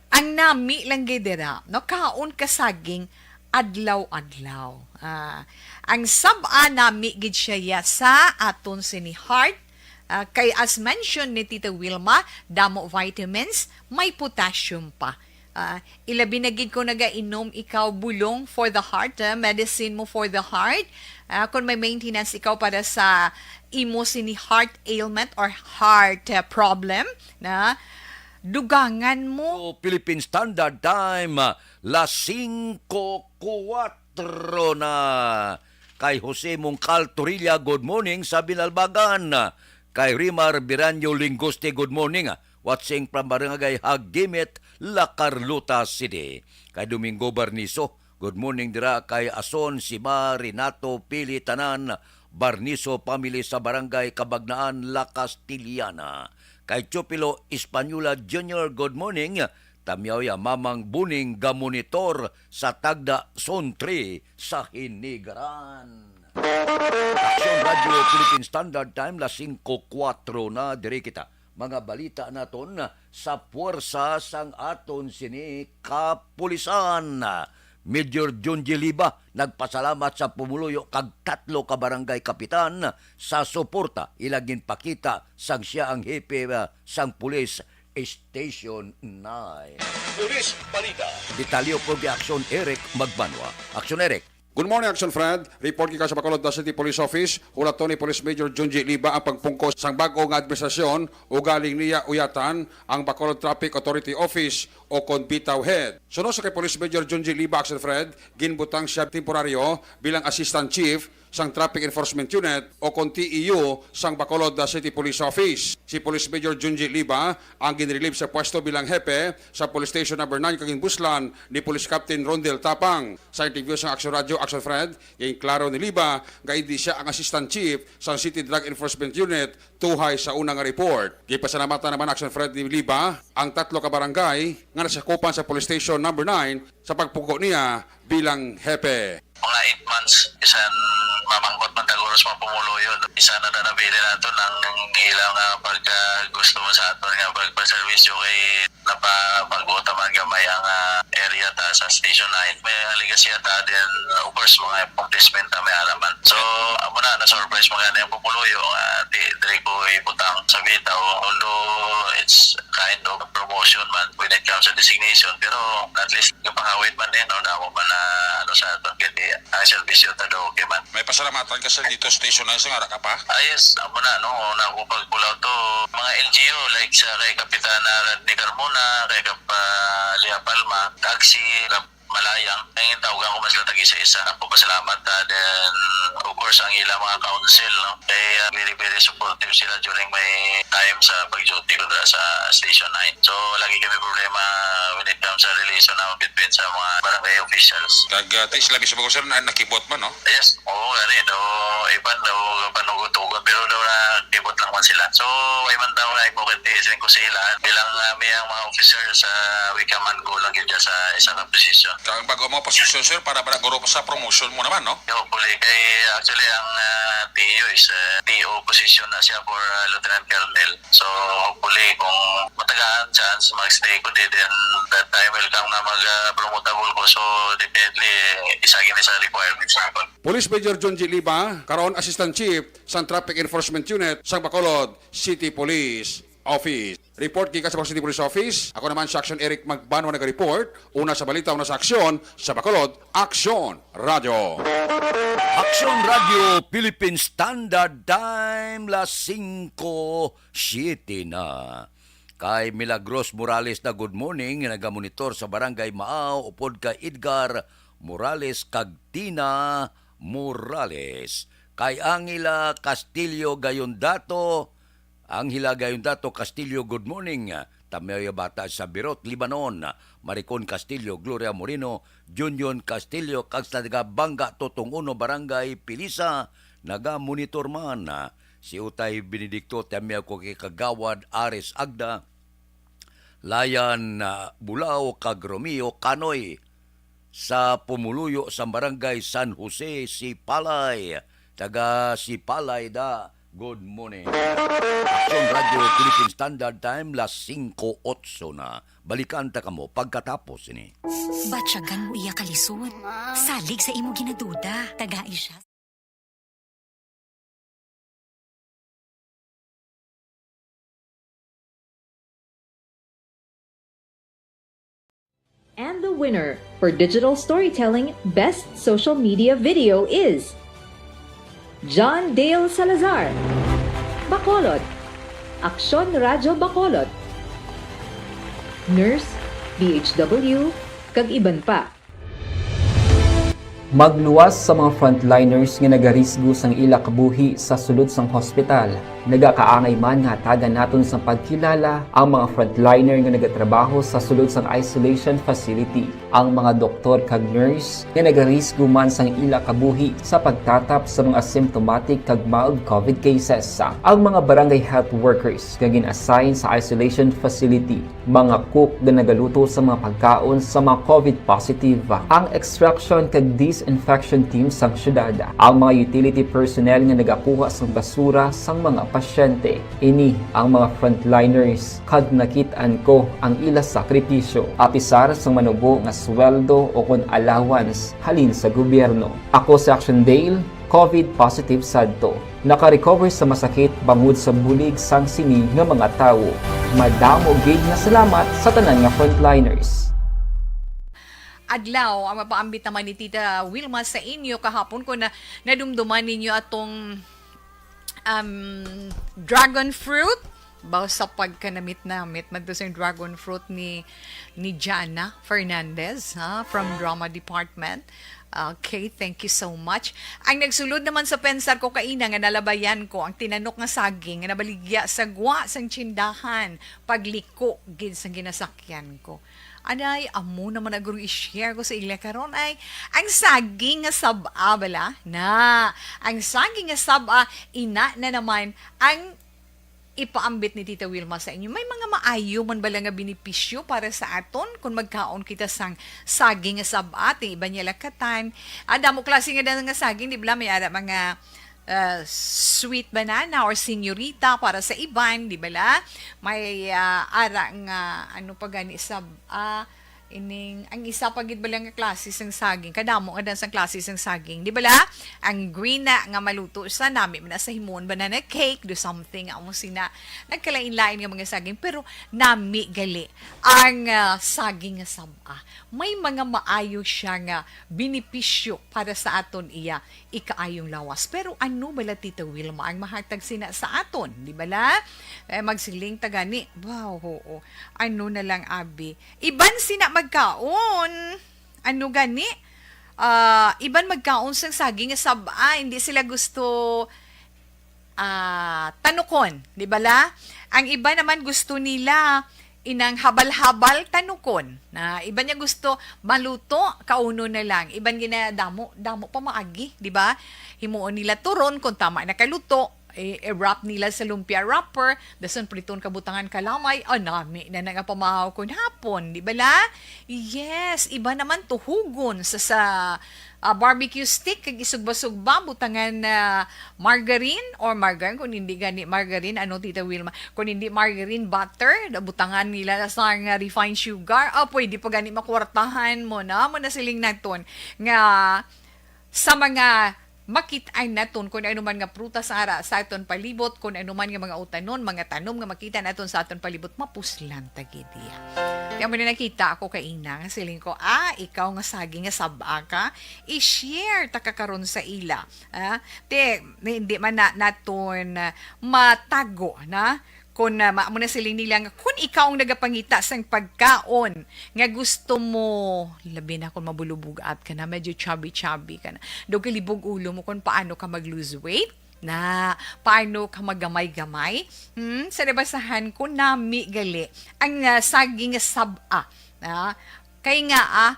ang nami lang gid dira, no? Kaon ka saging adlaw-adlaw. Ah, ang sab-a nami gid siya ya sa aton sini heart. Ah, kay as mentioned ni Tita Wilma, damo vitamins, may potassium pa. Ah, ilabi na gid kung nagainom ikaw bulong for the heart, ah, medicine mo for the heart. Ah, kung may maintenance ikaw para sa imo sini heart ailment or heart, ah, problem, na dugangan mo. So, Philippine Standard Time, ah, las singko kuwatro na. Kay Jose Mongcal Torilla, good morning sa Binalbagan. Kay Rimar Biranyo Lingoste, good morning. Watching from Barangay Hagimit, La Carlota City. Kay Domingo Barniso, good morning dira kay Ason, Siba, Renato, Pili, tanan, Barniso family sa Barangay Cabagnaan, La Castellana. Kay Chupilo Española Junior, good morning. Tamyaw ya Mamang Buning gamonitor sa Tagda Zone three sa Hinigaran. Aksyon Radio Philippine Standard Time, las singko kuwatro na, diri kita. Mga balita naton sa puwersa sang aton sini kapulisan. Major Junji Liba nagpasalamat sa pumuluyo kag tatlo ka barangay kapitan sa suporta ila ginpakita sang sia ang hepe, ah, sang pulis Station nine. Police Balita. Detalye pod kay Aksyon Eric Magbanwa. Aksyon Eric. Good morning, Action Fred. Report gikan sa Bacolod City Police Office. Hulaton ni Police Major Junji Liba ang pagpungko sang bag-o nga administrasyon, ugaling niya uyatan ang Bacolod Traffic Authority Office o kon BTAW head. Suno sa kay Police Major Junji Liba, Action Fred, ginbutang siya temporaryo bilang Assistant Chief sang Traffic Enforcement Unit o kon T E U sang Bacolod City Police Office. Si Police Major Junji Liba ang ginrelieve sa pwesto bilang hepe sa Police Station Number nine kag ginbuslan ni Police Captain Rondel Tapang. Sa interview sa Action Radio, Action Fred, ginklaro ni Liba nga indi siya ang Assistant Chief sang City Drug Enforcement Unit tuhay sa una nga report. Gipasalamatan naman, Action Fred, ni Liba ang tatlo ka barangay nga nasakupan sa Police Station Number nine sa pagpungko niya bilang hepe. Mga eight months, bisan mamangkot man taguro sa mga pumuluyo, isa na na nabili nato ang ilang, ah, pagka gusto mo sa aton nga pagpaservisyo kay napapagbuta man gamay ang, ah, area ta sa Station nine. May legacy ta din, of course, mga accomplishment ta may alaman. So, amo na, na-surprise mo gani ang pumuluyo nga di, diri ko ibutang sa bitaw. Although it's kind of promotion man when it comes to designation, pero at least kapangawit man din, no, damo man na, ano, sa aton, kay ang serbisyo ta daw, okay man. May pasalamatan ka sa dito, Station nine, sa nga ra ka pa? Ah, yes, amo na, no, una ko pagpulaw to, mga L G U, like sa kay Kapitana Rodney Carmona, kay Kap-, ah, Lea Palma, Taxi, Kap-, Malayang, ang tawgan ko man sila tag-isa-isa. Ako pasalamat, ah, then, of course, ang ilang mga council, no? Kay, ah, very, very supportive sila during my time sa pag-duty ko dira sa Station nine. So, lagi kami problema when it comes sa relation naman between sa mga barangay officials. Kag, ah, ti sila mismo ko, sir, na nakibot man, no? Yes, oo, gani daw, iban daw panugot-ugot, pero daw nakibot lang man sila. So, way man daw na imo kay tiisin ko sila bilang, ah, may ang mga officer sa wika man ko lang yun dyan sa isa ka posisyon. Kag bago mo posisyon, sir, para ba guro sa promotion mo naman, no? Hopefully, kay actually ang, ah, T E U is, ah, T O position na siya for, ah, Lieutenant Colonel. So, hopefully, kung matagaan chance, mag-stay ko din, then that time will come na mag, ah, promotable ko. So, definitely, isa gini sa requirements na ako. Police Major John G. Liba, karon Assistant Chief sang Traffic Enforcement Unit sang Bacolod City Police Office. Report gikan sa Bacolod City Police Office. Ako naman si Action Eric Magbanwa nag-report. Una sa balita, una sa aksyon, sa Bacolod, Aksyon Radyo. Aksyon Radyo Philippine Standard Time, las singko siete na. Kay Milagros Morales na, good morning, nagamonitor sa Barangay Maaw, upod kay Edgar Morales kag Tina Morales. Kay Angela Castillo Gayondato, Angela Gayondato Castillo, good morning. Tamyaw ya bata sa Birot, Libanon. Maricon Castillo, Gloria Moreno, Junjun Castillo, kag sa taga Bangga Totong Uno, Barangay Pilisa, nagamonitor man. Si Utay Benedicto, tamyaw ko kay Kagawad Aris Agda, Layan, ah, Bulao, kag Romeo Canoy sa pumuluyo sa Barangay San Jose, Sipalay. Taga Sipalay da, good morning. Aksyon Radyo Philippine Standard Time, las singko otso na. Balikan ta kamo pagkatapos ini. Batyagan mo iya kalisod. Salig sa imo ginaduda. Tagai siya. And the winner for Digital Storytelling Best Social Media Video is John Dale Salazar, Bacolod, Aksyon Radyo Bacolod, Nurse, D H W, kag iban pa. Magluwas sa mga frontliners nga nagarisgo sang ila kabuhi sa sulod sang hospital. Nagakaangay man nga hatagan naton sang pagkilala ang mga frontliner nga nagatrabaho sa sulod sang isolation facility, ang mga doktor kag nurse nga nagarisgo man sang ila kabuhi sa pagtatap sa mga symptomatic kag mild COVID cases, ang mga barangay health workers nga gin-assign sa isolation facility, mga cook nga nagaluto sa mga pagkaon sa mga COVID positive, ang extraction kag disinfection team sang syudad, ang mga utility personnel nga nagakuha sang basura sang mga pasyente. Ini ang mga frontliners, kag nakit-an ko ang ila sakripisyo, apisar sang manubo nga sweldo o kon allowance halin sa gobyerno. Ako si Action Dale, COVID positive sadto. Naka-recover sa masakit bangod sa bulig sang sini nga mga tawo. Madamo gid nga salamat sa tanan nga frontliners. Adlaw, ang mapaambit naman ni Tita Wilma sa inyo kahapon, kung na, nadumduman ninyo atong um, dragon fruit. Baw sa pagkanamit-namit man to sa dragon fruit ni ni Jana Fernandez, ha, from Drama Department. Okay, thank you so much. Ang nagsulod naman sa pensar ko kaina nga nalabayan ko ang tinanok nga saging nga nabaligya sa gwa sang tsindahan, pagliko gid sang ginasakyan ko. Anay, amo naman na guro i-share ko sa ila karon ay ang saging nga sab-a bala na. Ang saging nga sab-a, ina na naman ang ipaambit ni Tita Wilma sa inyo. May mga maayo man bala nga benepisyo para sa aton kung magkaon kita sang saging nga sab-a? Ti iban niya lang katan. Ah, damo klase nga daan nga saging, di bala? May ara mga ah, sweet banana or senyorita para sa iban, di bala? May ah, ara nga ano pa gani sab ah, ining ang isa pa gid bala nga klase sang saging, kadamo nga dan sang klase sang saging, di bala? Ang green na nga maluto sa nami man na sa himuon banana cake, do something amo sina, nagkalain-lain nga mga saging, pero nami gali ang ah, saging nga sab-a. May mga maayo siya nga benepisyo para sa aton iya ikaayong lawas. Pero ano bala, Tita Wilma, ang mahatag sina sa aton? Di bala? Eh, magsiling ta gani, wow, oo. Ano na lang, abi? Iban sina magkaon. Ano gani? Ah, iban magkaon sang saging nga sab-a. Hindi sila gusto ah, tanukon, di bala? Ang iba naman gusto nila inang habal-habal tanukon. Na iba niya gusto maluto, kauno na lang. Iban gina damo, damo pa maagi, di ba? Himuon nila turon kung tama na kaluto, i-wrap nila sa lumpia wrapper, dason priton kabutangan kalamay, anami na na nga pamahaw kon hapon, di bala? Yes, iba naman tuhugon sa, sa ah, barbecue stick, kag isugba-sugba, butangan na margarine or margarine, kung hindi gani margarine, ano, Tita Wilma? Kung hindi margarine, butter, da- butangan nila sa nga refined sugar. Ah, pwede pa gani makwartahan mo na, mo na siling naton nga sa mga makit-an naton kung ano man nga prutas ara sa aton palibot, kung ano man nga mga utanon, mga tanom nga makita naton sa aton palibot, mapuslan ta gid iya. Kaya mo na nakita ako kaina, nga siling ko, ah, ikaw nga saging nga sab-a ka, i-share ta ka karon sa ila. Ah, te, hindi man na naton ah, matago na kung ah, ma- mo na siling nila nga kung ikaw ang nagapangita sang pagkaon nga gusto mo, labi na kung mabulubog-at ka na, medyo chubby-chubby ka na, daw kalibog ulo mo kung paano ka mag-lose weight, na paano ka magamay-gamay. Hmm? Sa nabasahan ko, nami gali ang ah, saging nga sab-a. Ah, kay nga, ah,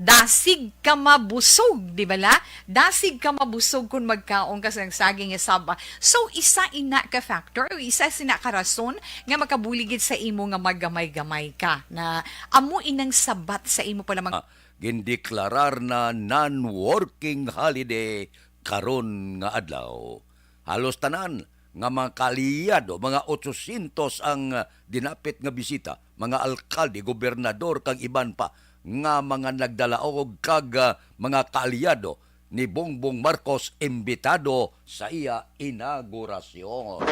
dasig ka mabusog, di bala? Dasig ka mabusog kung magkaon ka sang saging nga saba. So, isa ina ka factor o isa sina ka rason nga makabuligid sa imo nga magamay-gamay ka. Na amo inang sabat sa imo pala mag- Ah, gindeklarar na non-working holiday karon nga adlaw. Halos tanan nga mga kaalyado, mga otsosyentos ang, ah, dinapit nga bisita, mga alkalde, gobernador, kag iban pa nga mga nagdalaog kag, ah, mga kaalyado ni Bongbong Marcos imbitado sa iya inaugurasyon.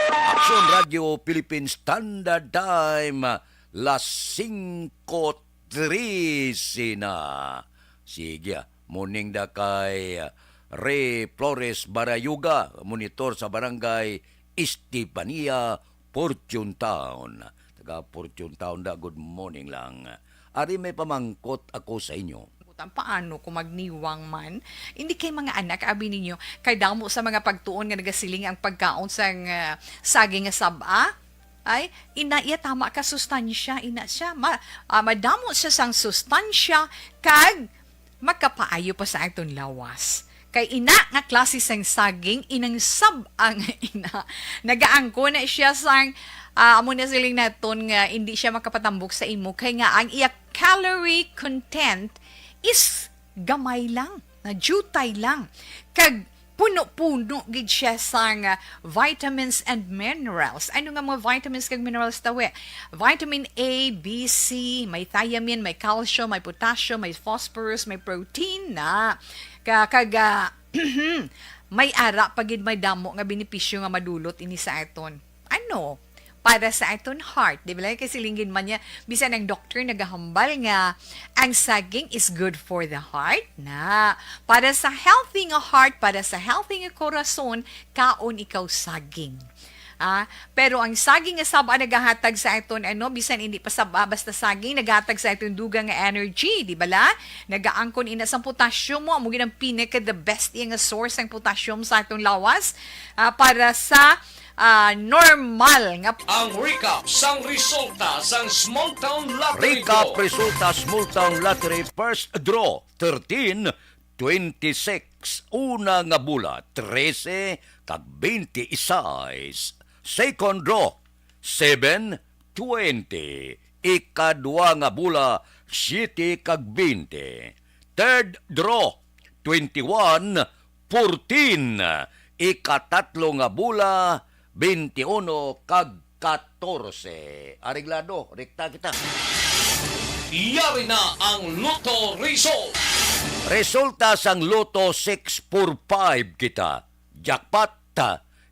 Aksyon Radio Philippine Standard Time, las singko trese na. Sige, ah, morning da kay, ah, Ray Flores Barayuga, monitor sa Barangay Estefania, Fortune Town. Taga Fortune Town da, good morning lang. Ari may pamangkot ako sa inyo. Paano kung magniwang man? Hindi kay mga anak, abi ninyo, kay damo sa mga pagtuon nga nagasiling ang pagkaon sang, ah, saging nga saba. Ay, ina iya tama ka sustansya, ina siya. Ma-, ah, madamo siya sang sustansya kag makapaayo pa sa aton lawas. Kay ina nga klase sang saging, inang sab-a nga ina. Nagaangko na siya sang, ah, amo na siling naton nga hindi siya makapatambok sa imo. Kay nga ang iya calorie content is gamay lang, na jutay lang. Kag puno-puno gid siya sang, ah, vitamins and minerals. Ano nga mga vitamins kag minerals tawi? Vitamin A, B, C, may thiamine, may calcium, may potassium, may phosphorus, may protein na. Ka-, kag, ah, may ara pa gid, may damo nga benepisyo nga madulot ini sa aton. Ano? Para sa aton heart. Di ba? Kay silingon man niya, bisan ang doktor nagahambal nga ang saging is good for the heart. Na, para sa healthy nga heart, para sa healthy nga korason, kaon ikaw saging. Ah, pero ang saging nga saba nagahatag sa aton, ano, bisan hindi pa saba, basta saging, nagahatag sa aton dugang nga energy, di bala? Nagaangkon ina sang potassium mo, amo gid ang pinaka the best iya nga source sang potassium sa aton lawas, ah, para sa, ah, normal nga Ang recap sang resulta sang Small Town Lottery Recap Draw. Resulta Small Town Lottery First Draw, thirteen, twenty-six, una nga bola, trese kag twenty-six. Second draw, seven, twenty. Ikadua nga bola, siyete kag twenty. Third draw, twenty-one, fourteen. Ikatatlo nga bola, twenty-uno kag katorse. Areglado, rekta kita. Yari na ang Lotto Result. Resulta sang Lotto six four five kita. Jackpot,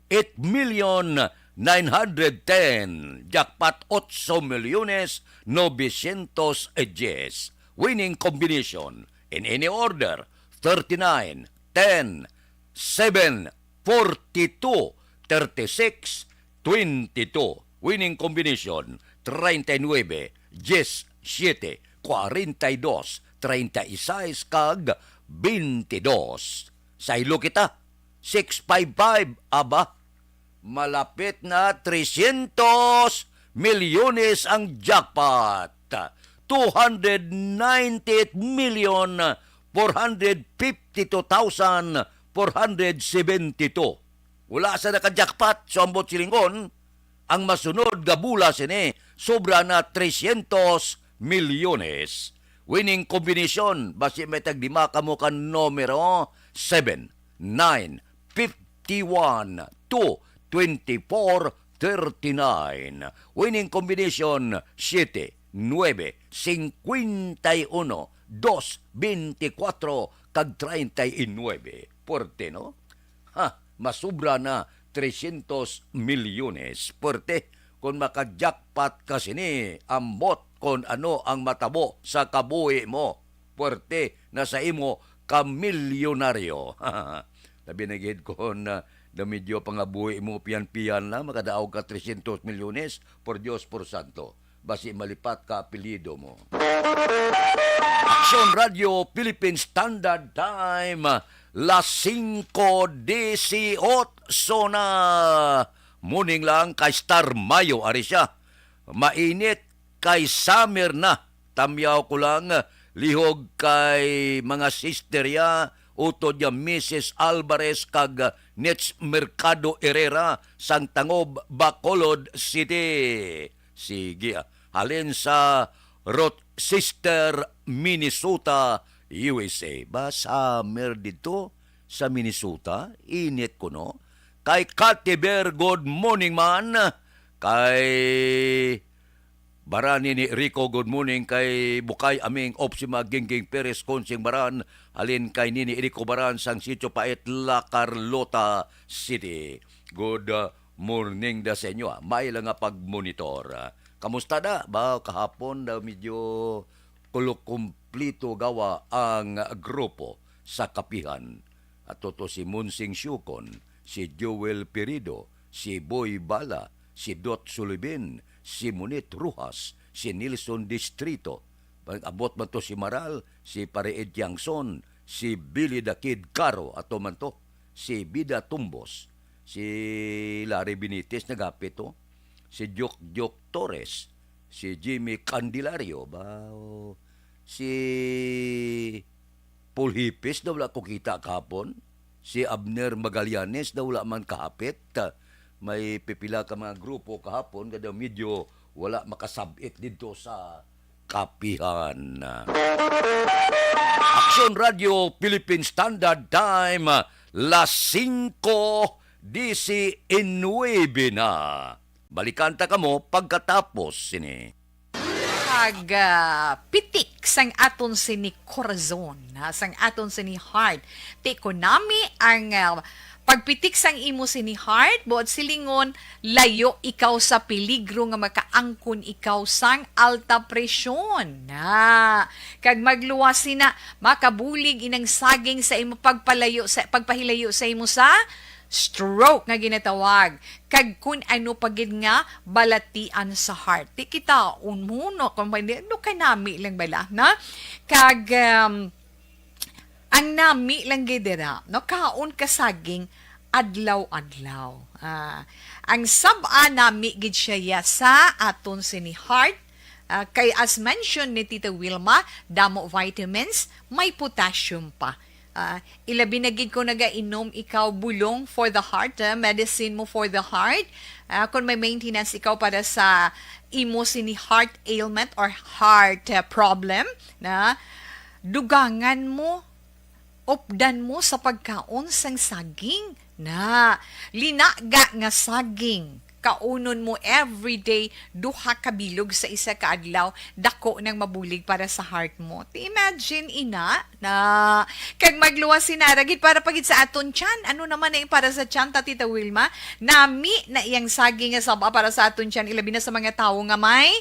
eight million nine hundred ten. Jackpot, ocho milyones novecientos diez. Winning combination in any order, thirty-nine, ten, seven, forty-two, thirty-six, twenty-two. Winning combination, treinta y nueve, diecisiete, cuarenta y dos, treinta y seis, kag veintidós. Saylo kita, six five five, aba, malapit na trescientos milyones ang jackpot. Two hundred ninety-eight million four hundred fifty-two thousand four hundred seventy-two. Wala sa naka-jackpot, so ambot silingon, ang masunod nga bola sini, sobra na trescientos milyones. Winning combination, basi may tagdima kamo ka numero, seven, nine, fifty-one, two, twenty-four, thirty-nine. Winning combination, siete, nuebe, cincuenta y uno, dos, veinticuatro, kag treinta y nuebe. Puwerte, no? Ha, masubra na trescientos milyones. Puwerte, kung maka-jackpot ka sini, ambot kung ano ang matabo sa kabuhi mo. Puwerte na sa imo kamilyonaryo. Labi na gid kung, ah, na medyo pangabuhi mo piyan-piyan lang, makadaog ka trescientos milyones, por Dios, por santo. Basi malipat ka apelyido mo. Action Radio Philippine Standard Time, las cinco dieciocho na. Morning lang kay Star Mayo, ari siya. Mainit kay summer na. Tamyaw ko lang, lihog kay mga sister ya, utod ya Missus Alvarez kag Nets Mercado Herrera sang Tangob, Bacolod City. Sige, ah. Halin sa Rochester, Minnesota, U S A. Ba, summer dito sa Minnesota? Init kuno. Kay Katiber, good morning man. Kay Baran ni Rico, good morning. Kay Bukay Aming, Opsima, Gingging Perez, Consing Baran, halin kay Nini Rico Baran sang Sitio Pait, La Carlota City. Good, uh, morning da sa inyo, ah. May lang nga pagmonitor, ah. Kamusta da? Ba, kahapon daw medyo kulo-, kumplito gawa ang grupo sa kapihan. Ato to si Monsing Siukon, si Joel Pirido, si Boy Bala, si Dot Sulibin, si Monit Rojas, si Nelson Distrito, Pag-abot man to si Maral, si Pare Ed Tiangson, si Billy the Kid Caro, ato man to, si Bida Tumbos, si Larry Benitez nagapit to, si Duke Duke Torres, si Jimmy Candelario, ba, o si Paul Hipis na wala ko kita kahapon, si Abner Magallanes na wala man kahapit. May pipila ka mga grupo kahapon nga daw medyo wala makasabit dito sa kapihan. Action Radio Philippine Standard Time, las singko disinuebe na. Balikan ta kamo pagkatapos sini. Pag, ah, pitik sang aton sini korazon, ha, sang aton sini heart. Ti ko nami ang, ah, pagpitik sang imo sini heart, buot silingon, layo ikaw sa peligro nga makaangkon ikaw sang alta presyon. Na, kag magluwas sina, makabulig inang saging sa imo pagpalayo sa, pagpahilayo sa imo sa stroke nga ginatawag, kag kun ano pa gid nga balatian sa heart. Di kita unhuno kung may, no, kay nami lang bala, na? Kag, um, ang nami lang gid dira, no? Kaon ka saging adlaw-adlaw. Ah, ang sab-a nami gid siya ya sa aton sini heart. Ah, kay as mentioned ni Tita Wilma, damo vitamins, may potassium pa. Ah, ilabi na gid kung nagainom ikaw bulong for the heart, ah, medicine mo for the heart. Ah, kung may maintenance ikaw para sa imo sini heart ailment or heart, ah, problem, na dugangan mo, updan mo sa pagkaon sang saging. Na, linaga nga saging. Kaunon mo everyday, duha ka bilog sa isa ka adlaw, dako nang mabulig para sa heart mo. Ti imagine, ina, na, kag magluwas si Nara gid para pa gid sa aton tiyan. Ano naman na yung para sa tiyan, ta, Tita Wilma? Nami na iyang saging nga saba para sa aton tiyan, ilabi na sa mga tawo nga may,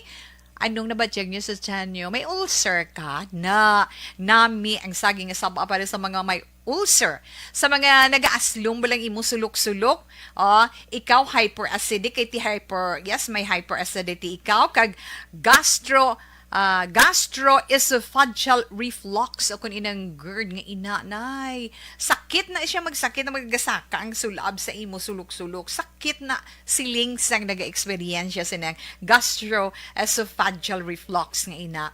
anong nabatyag niyo sa tiyan niyo? May ulcer ka? Na, nami ang saging nga saba para sa mga may ulcer. Sa mga nagaaslom ba lang imo sulok-sulok, oh, ikaw hyperacidic, kay ti hyper, yes, may hyperacidity ikaw, kag gastro, ah, gastroesophageal reflux, o kung inang GERD nga ina, nay. Sakit na siya, magsakit na, magasaka ang sulab sa imo sulok-sulok. Sakit na, siling sang naga-eksperyensya sinang gastroesophageal reflux nga ina.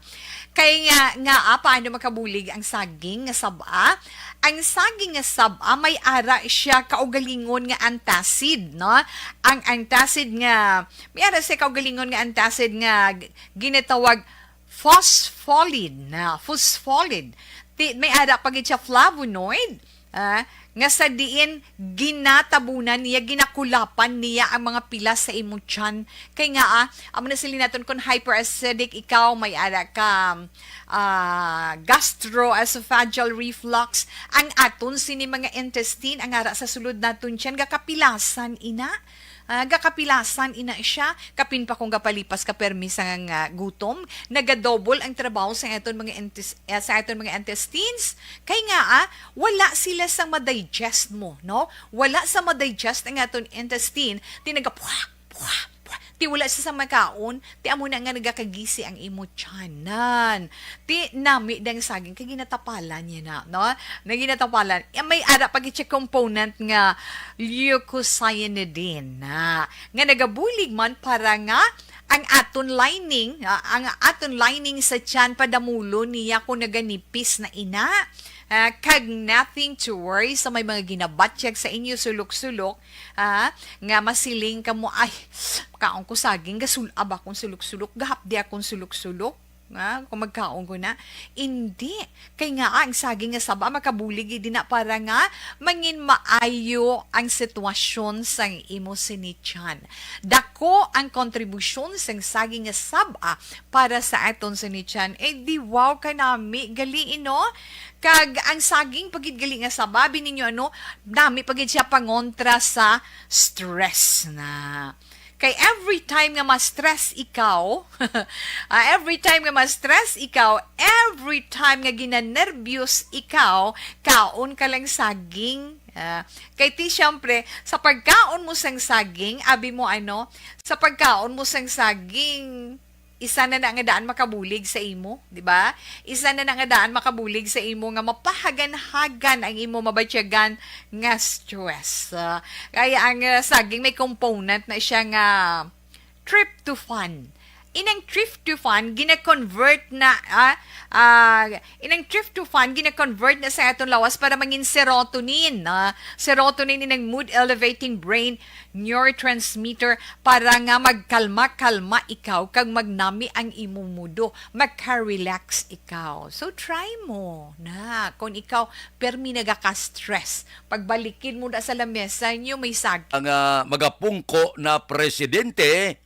Kay nga, nga, ah, paano makabulig ang saging nga saba? Ang saging nga saba may ara siya kaugalingon nga antacid, no? Ang antacid nga, may ara siya kaugalingon nga antacid nga g-, ginatawag phospholipid, na, phospholipid. Ti-, may ara pa gid siya flavonoid, ah, nga sa diin ginatabunan niya, ginakulapan niya ang mga pilas sa imo tiyan. Kay nga, ah, amo na sila naton, kung hyperacidic ikaw, may ara ka, ah, gastroesophageal reflux, ang aton sini mga intestine, ang ara sa sulod naton tiyan, gakapilasan ina. Ah, gakapilasan ina siya, kapin pa kung gapalipas ka permi sa nga gutom, nagadouble ang trabaho sa aton mga intes-, eh, sa aton mga intestines. Kay nga, ah, wala sila sa ma-digest mo, no? Wala sa ma-digest ang aton intestine, ti naga-, puha, puha, puha. Ti wala siya sa makaon, ti amo na nga nagakagisi ang imo tiyanan. Ti nami dang saging kay ginatapalan niya na, no? Na ginatapalan. Eh, may ara pa gid siya component nga leucocyanidin na, nga nagabulig man para nga ang aton lining, ah, ang aton lining sa tiyan padamulon niya kung naganipis na ina. Ah, kag nothing to worry sa may mga ginabatyag sa inyo sulok-sulok, ah, nga masiling kamo, "Ay, kaon ko saging, gasul-ab akong sulok-sulok, gahapdi akong sulok-sulok." Ah, kung magkaon ko na. Indi. Kay nga ang saging nga saba makabulig gid na para nga mangin maayo ang sitwasyon sang imo sini tiyan. Dako ang kontribusyon sang saging nga saba para sa aton sini tiyan. Eh, di wow ka nami gali, no? Kag ang saging pa gid gali nga saba, abi ninyo ano, nami pa gid siya pangontra sa stress na. Kay every time nga ma-stress ikaw, ah, every time nga ma-stress ikaw, every time nga ginanerbyos ikaw, kaon ka lang saging. Ah, kay ti, siyempre, sa pagkaon mo sang saging, abi mo ano, sa pagkaon mo sang saging, Isa na na nga daan makabulig sa imo, di ba? Isa na na nga daan makabulig sa imo nga mapahagan-hagan ang imo mabatyagan nga stress. Ah, kaya ang, ah, saging may component na siya nga tryptophan. Inang tryptophan gina-convert na, ah, ah, inang tryptophan gina-convert na sa aton lawas para mangin serotonin, ah. Serotonin inang mood elevating brain neurotransmitter para nga magkalma-kalma ikaw kag magnami ang imo mudo, maka-relax ikaw. So try mo na kung ikaw permi nagaka-stress. Pagbalikin mo na sa lamesa niyo may sag. Ang, ah, magapungko na presidente,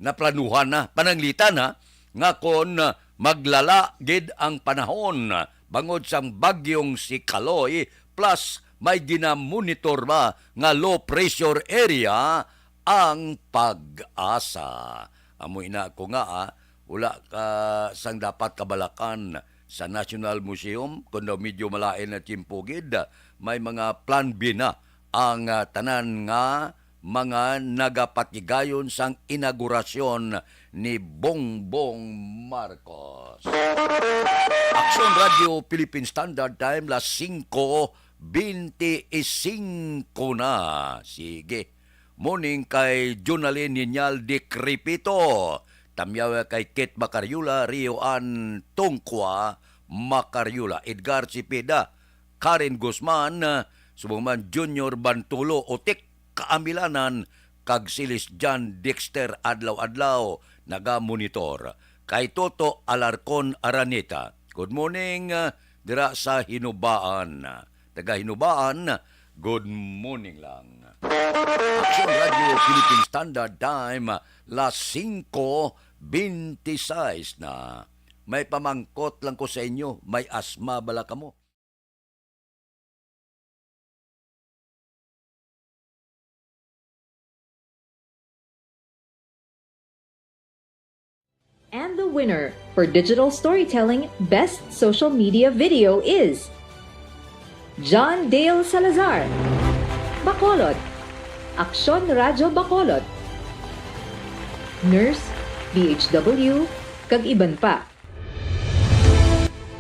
naplanuhan na, pananglitan na, nga kon maglala gid ang panahon bangod sang bagyong si Kaloy, plus may ginamonitor ba nga low pressure area ang PAGASA. Amo ina ko nga, ah, wala ka sang dapat kabalakan sa National Museum, kun daw medyo malain na tiyempo gid, may mga plan B na ang, ah, tanan nga mga nagapatigayon sang inaugurasyon ni Bongbong Marcos. Aksyon Radio Philippine Standard Time, las singko bente y singko na. Sige. Morning kay Jonalyn Niñal Decrepito. Tamyaw kay Kit Macariola, Rio Ann Tongkwa Macariola, Edgar Cepeda, Karen Guzman, subong man Junior Bantulo, Otik Kaamilanan, kag Silis John Dexter adlaw-adlaw nagamonitor. Kay Toto Alarcon Araneta, good morning, ah, dira sa Hinubaan. Taga Hinubaan, good morning lang. Action Radio Philippine Standard Time, las singko bente y seis na. May pamangkot lang ko sa inyo, may asma bala kamo? And the winner for digital storytelling best social media video is John Dale Salazar, Bacolod, Aksyon Radyo Bacolod, Nurse, D H W, kag iban pa.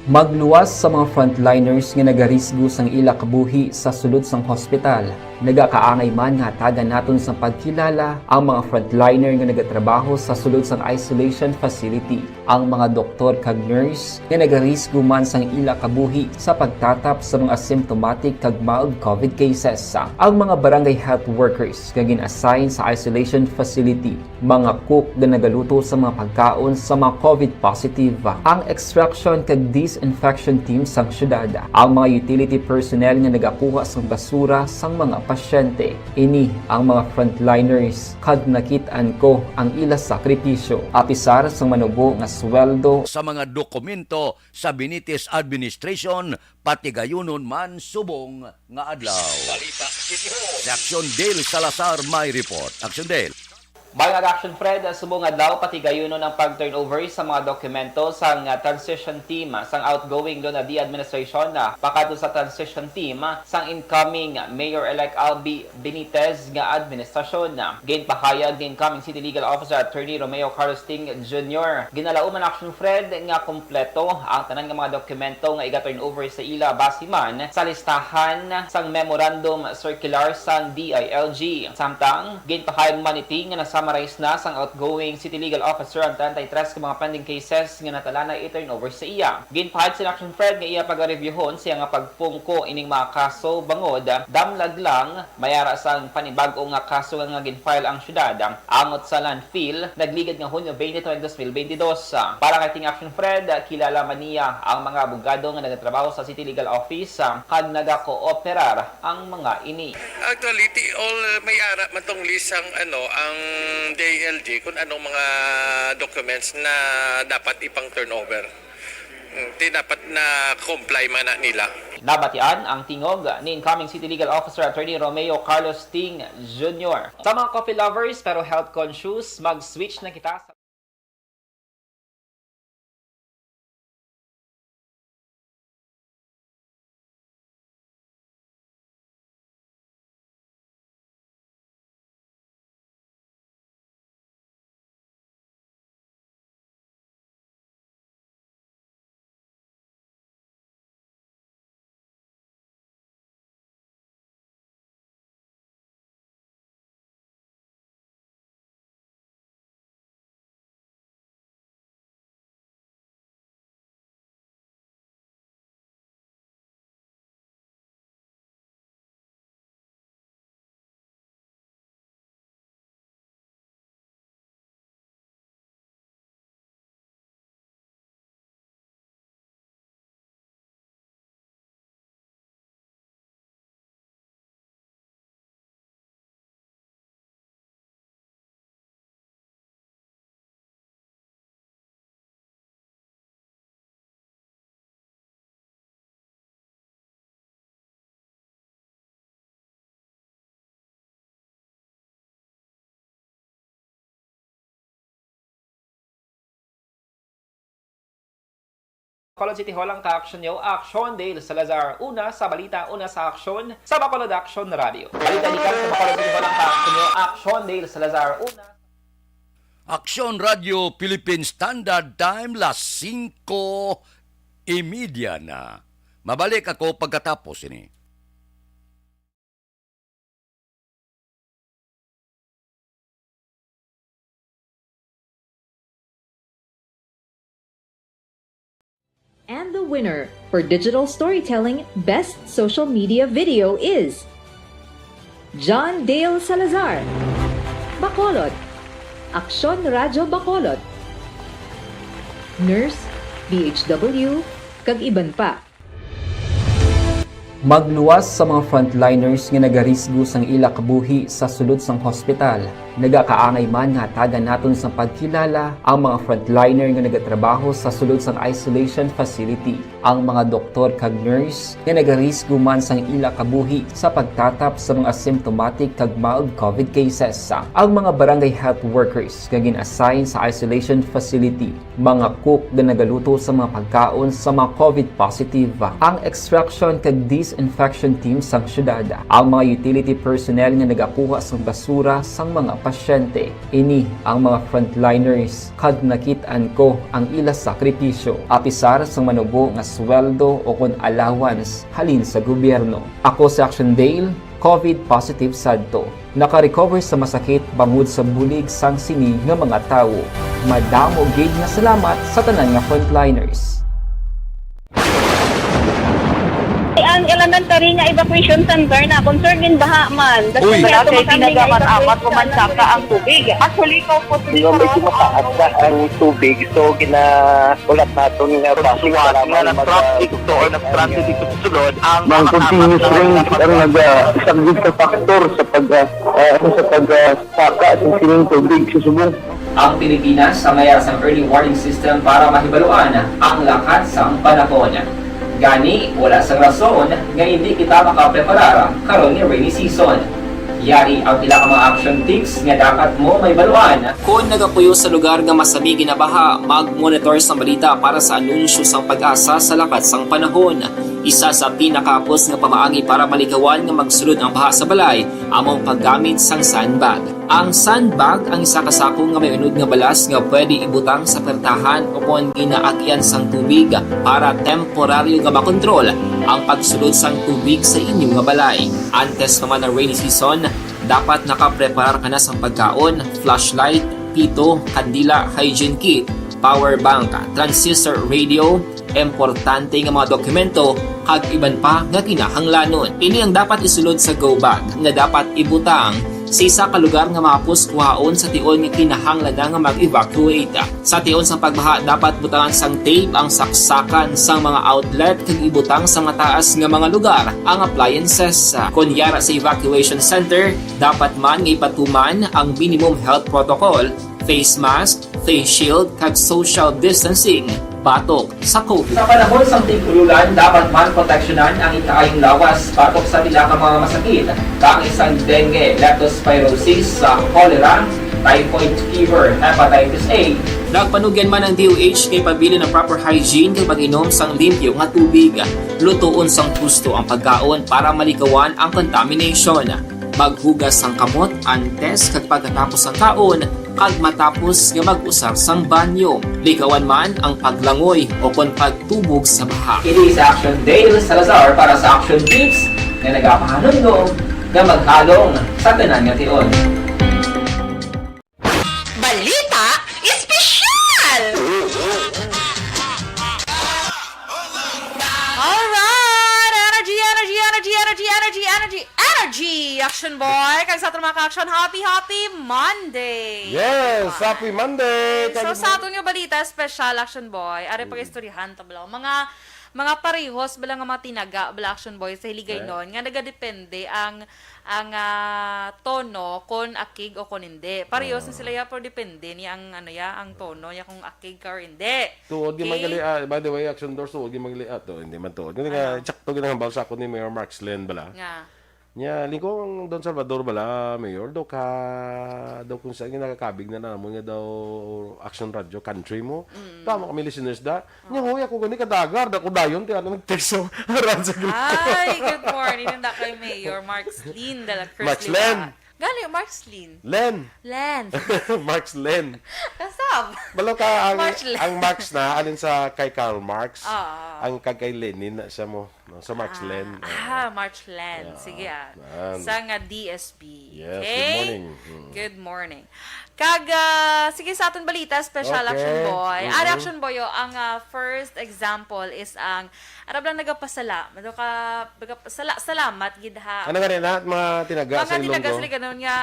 Magluwas sa mga frontliners nga nagarisgo sang ila kabuhi sa sulod sang hospital. Nagakaangay man nga hatagan naton sang pagkilala ang mga frontliner nga nagatrabaho sa sulod sang isolation facility, ang mga doktor kag nurse nga nagarisgo man sang ila kabuhi sa pagtatap sa mga asymptomatic kag mild covid cases, ang mga barangay health workers nga gin-assign sa isolation facility, mga cook nga nagaluto sa mga pagkaon sa mga covid positive, ang extraction kag disinfection team sang syudad, ang mga utility personnel nga nagakuha sang basura sang mga pasyente. Ini ang mga frontliners, kag nakit-an ko ang ila sakripisyo. Apisar sang manubo nga sweldo, sa mga dokumento sa Benitez administration, patigayunon man subong nga adlaw. Balita City Hall. Si Action Dale Salazar may report. Action Dale. May nga Action Fred, subong adlaw, patigayunon ang pag-turnover sa mga dokumento sang, ah, transition team, ah, sang outgoing Luna D administration, ah, pakadto sa transition team, ah, sang incoming Mayor-elect Albi Benitez nga administrasyon. Ginpahayag ni incoming City Legal Officer Attorney Romeo Carlos Ting Junior, ginalauman, Action Fred, nga kompleto ang tanan nga mga dokumento nga iga-turnover sa ila base man sa listahan sang memorandum circular sang D I L G. Samtang, ginpahayag man ni Ting nga na-summarize na sang outgoing City Legal Officer ang treinta y tres ka mga pending cases nga natala na i-turnover sa iya. Ginpahayag si Action Fred nga iya pagarebyuhon siya nga pagpungko ining mga kaso bangod damlag lang may ara sang panibag-o nga kaso nga gin-file ang syudad angot sa landfill nagligad nga Hunyo twenty-three, dos mil bente dos. Para kay Ting Action Fred, kilala man niya ang mga abogado nga nagatrabaho sa City Legal Office, ah, kag nagakooperar ang mga ini. Actually, ti-, all may ara man tong list ang, ano, ang D I L G kung anong mga documents na dapat ipang turnover. Mm, ti dapat na comply man na nila. Nabatian ang tingog ni incoming City Legal Officer Attorney Romeo Carlos Ting Junior. Sa mga coffee lovers pero health conscious, mag-switch na kita sa Bacolod City Hall ang kaaksyon nyo, Aksyon Dale Salazar. Una sa balita, una sa aksyon, sa Bacolod Aksyon Radio. Balita gikan sa Bacolod City Hall ang kaaksyon nyo, Aksyon Dale Salazar. Una. Aksyon Radio Philippine Standard Time, las singko y media na. Mabalik ako pagkatapos ini. And the winner for digital storytelling best social media video is John Dale Salazar, Bacolod, Aksyon Radyo Bacolod, Nurse, D H W, kag iban pa. Magluwas sa mga frontliners nga nagarisgo sang ila kabuhi sa sulod sang hospital. Nagakaangay man nga hatagan naton sang pagkilala ang mga frontliner nga nagatrabaho sa sulod sang isolation facility, ang mga doktor kag nurse nga nagarisgo man sang ila kabuhi sa pagtatap sa mga symptomatic kag mild covid cases, ang mga barangay health workers nga gin-assign sa isolation facility, mga cook nga nagaluto sa mga pagkaon sa mga covid positive, ang extraction kag disinfection team sang syudad, ang mga utility personnel nga nagakuha sang basura sang mga pasyente. Ini ang mga frontliners, kag nakit-an ko ang ila sakripisyo. Apisar sang manubo nga sweldo o kon allowance halin sa gobyerno. Ako si Action Dale, covid positive sadto. Naka-recover sa masakit bangod sa bulig sang sini nga mga tawo. Madamo gid nga salamat sa tanan nga frontliners. Ang elementary nga evacuation center na concern in baha man. Uy. Wala kay tinaga man amat o mansaka ang tubig. Actually, ikaw po, Di ba, medyo mataas na ang tubig, so gina-, ulat naton nga basi nga para nag-traffic to or nag-transit dito sa sulod ang mga continuous rain ang nag-, ah, isa gid sa factor sa pag, ah, ah, ano, sa pag, ah, saka sa sining tubig sa subong. Ang Pilipinas ang mayara sang early warning system para mahibaluan ang lakat sang panahon. Gani, wala sang rason nga indi kita makapreparar karon nga rainy season. Yari ang pila ka mga action tips nga dapat mo mahibaluan. Kon nagapuyo sa lugar nga masami ginabaha, mag-monitor sang balita para sa anunsyo sang PAGASA sa lakat sang panahon. Isa sa pinakahapos nga pamaagi para malikawan nga magsulod ang baha sa balay amo ang paggamit sang sandbag. Ang sandbag ang isa ka sako nga may unod nga balas nga pwede ibutang sa pertahan o kon ginaagyan sang tubig para temporaryo nga makontrol ang pagsulod sang tubig sa inyo nga balay. Antes pa man ang rainy season, dapat nakapreparar ka na sang pagkaon, flashlight, pito, kandila, hygiene kit, power bank, transistor radio, importante nga mga dokumento, kag iban pa nga kinahanglanon. Ini ang dapat isulod sa go bag nga dapat ibutang sa isa ka lugar nga mahapos kuhaon sa tion nga kinahanglan na nga mag-evacuate. Sa tion sang pagbaha, dapat butangan sang tape ang saksakan sang mga outlet kag ibutang sa mataas nga mga lugar ang appliances. Kon yara sa evacuation center, dapat man nga ipatuman ang minimum health protocol, face mask, face shield, kag social distancing batok sa covid. Sa panahon sang tig-ululan, dapat man proteksyonan ang ikaayong lawas batok sa pila ka mga masakit, kaangay sang dengue, leptospirosis, sa cholera, typhoid fever, hepatitis A. Nagpanugyan man ang D O H nga ipabilin ang proper hygiene kag pag-inom sang limpyo nga tubig. Lutoon sang husto ang pagkaon para malikawan ang contamination. Maghugas sang kamot antes kag pagkatapos sang kaon, kag matapos nga mag-usar sang banyo. Likawan man ang paglangoy o kon pagtubog sa baha. Ini si Action Dale Salazar para sa Action Tips nga nagapahanumdom nga maghalong sa tanan nga tion. Balita Espesyal! Alright! Energy, energy, energy, energy, energy, energy, energy! Action Boy, kag sa aton mga ka-action, happy, happy Monday! Yes! Happy Monday! So, sa aton nga balita espesyal, Action Boy, ari, mm, pag-istoryahan ta bala. Mga, mga parehos bala nga mga tinaga bala, Action Boy, sa Hiligaynon, eh, nga nagadepende ang ang, ah, tono kon akig o kon hindi. Parehos na, ah, sila ya, pero depende ni ang, ano ya, ang tono ya kung akig ka or hindi. Tuod gyud, okay, man gali, ah, by the way, Action Doors, tuod gyud man gali, ah, to, hindi man tuod. Hindi nga, ano, sakto gyud ang hambal sa ako ni Mayor Mark Slen bala. Nga. Nya, lingkod ang Don Salvador bala, Mayor, daw ka, daw kung saan nga nakakabig na namon nga daw Action Radio Country mo. Mm. Tama kami listeners da. Nya, huy, ako gani kadagar, da ko dayon, ti ano nag-text so, aran sa group. Ay, good morning. Nanda kay Mayor Mark Slin, dala Chris Mark Slin. Liwa. Gani, Mark Slin. Len. Len. Mark Slin. Kasab. Balo ka, ang, Mark Slin. Ang Marx na, alin sa kay Karl Marx, ah, ang kag kay Lenin na siya mo. No? So, March Ah, Len, oo. Ah, March Len. Yeah. Sige, ah. Yan. Sa nga D S P. Yes, okay? Good morning. Mm. Good morning. Kag, ah, sige, sa aton balita, special Okay. Action Boy. Ah, Mm-hmm. Action Boy, oh, ang, ah, first example is ang, arab lang nagapasala, mado ka, nagapasala, salamat gid ha. Ano nga rin lahat, mga tinaga Mga sa tinaga Ilonggo? Sa Ilonggo, nga,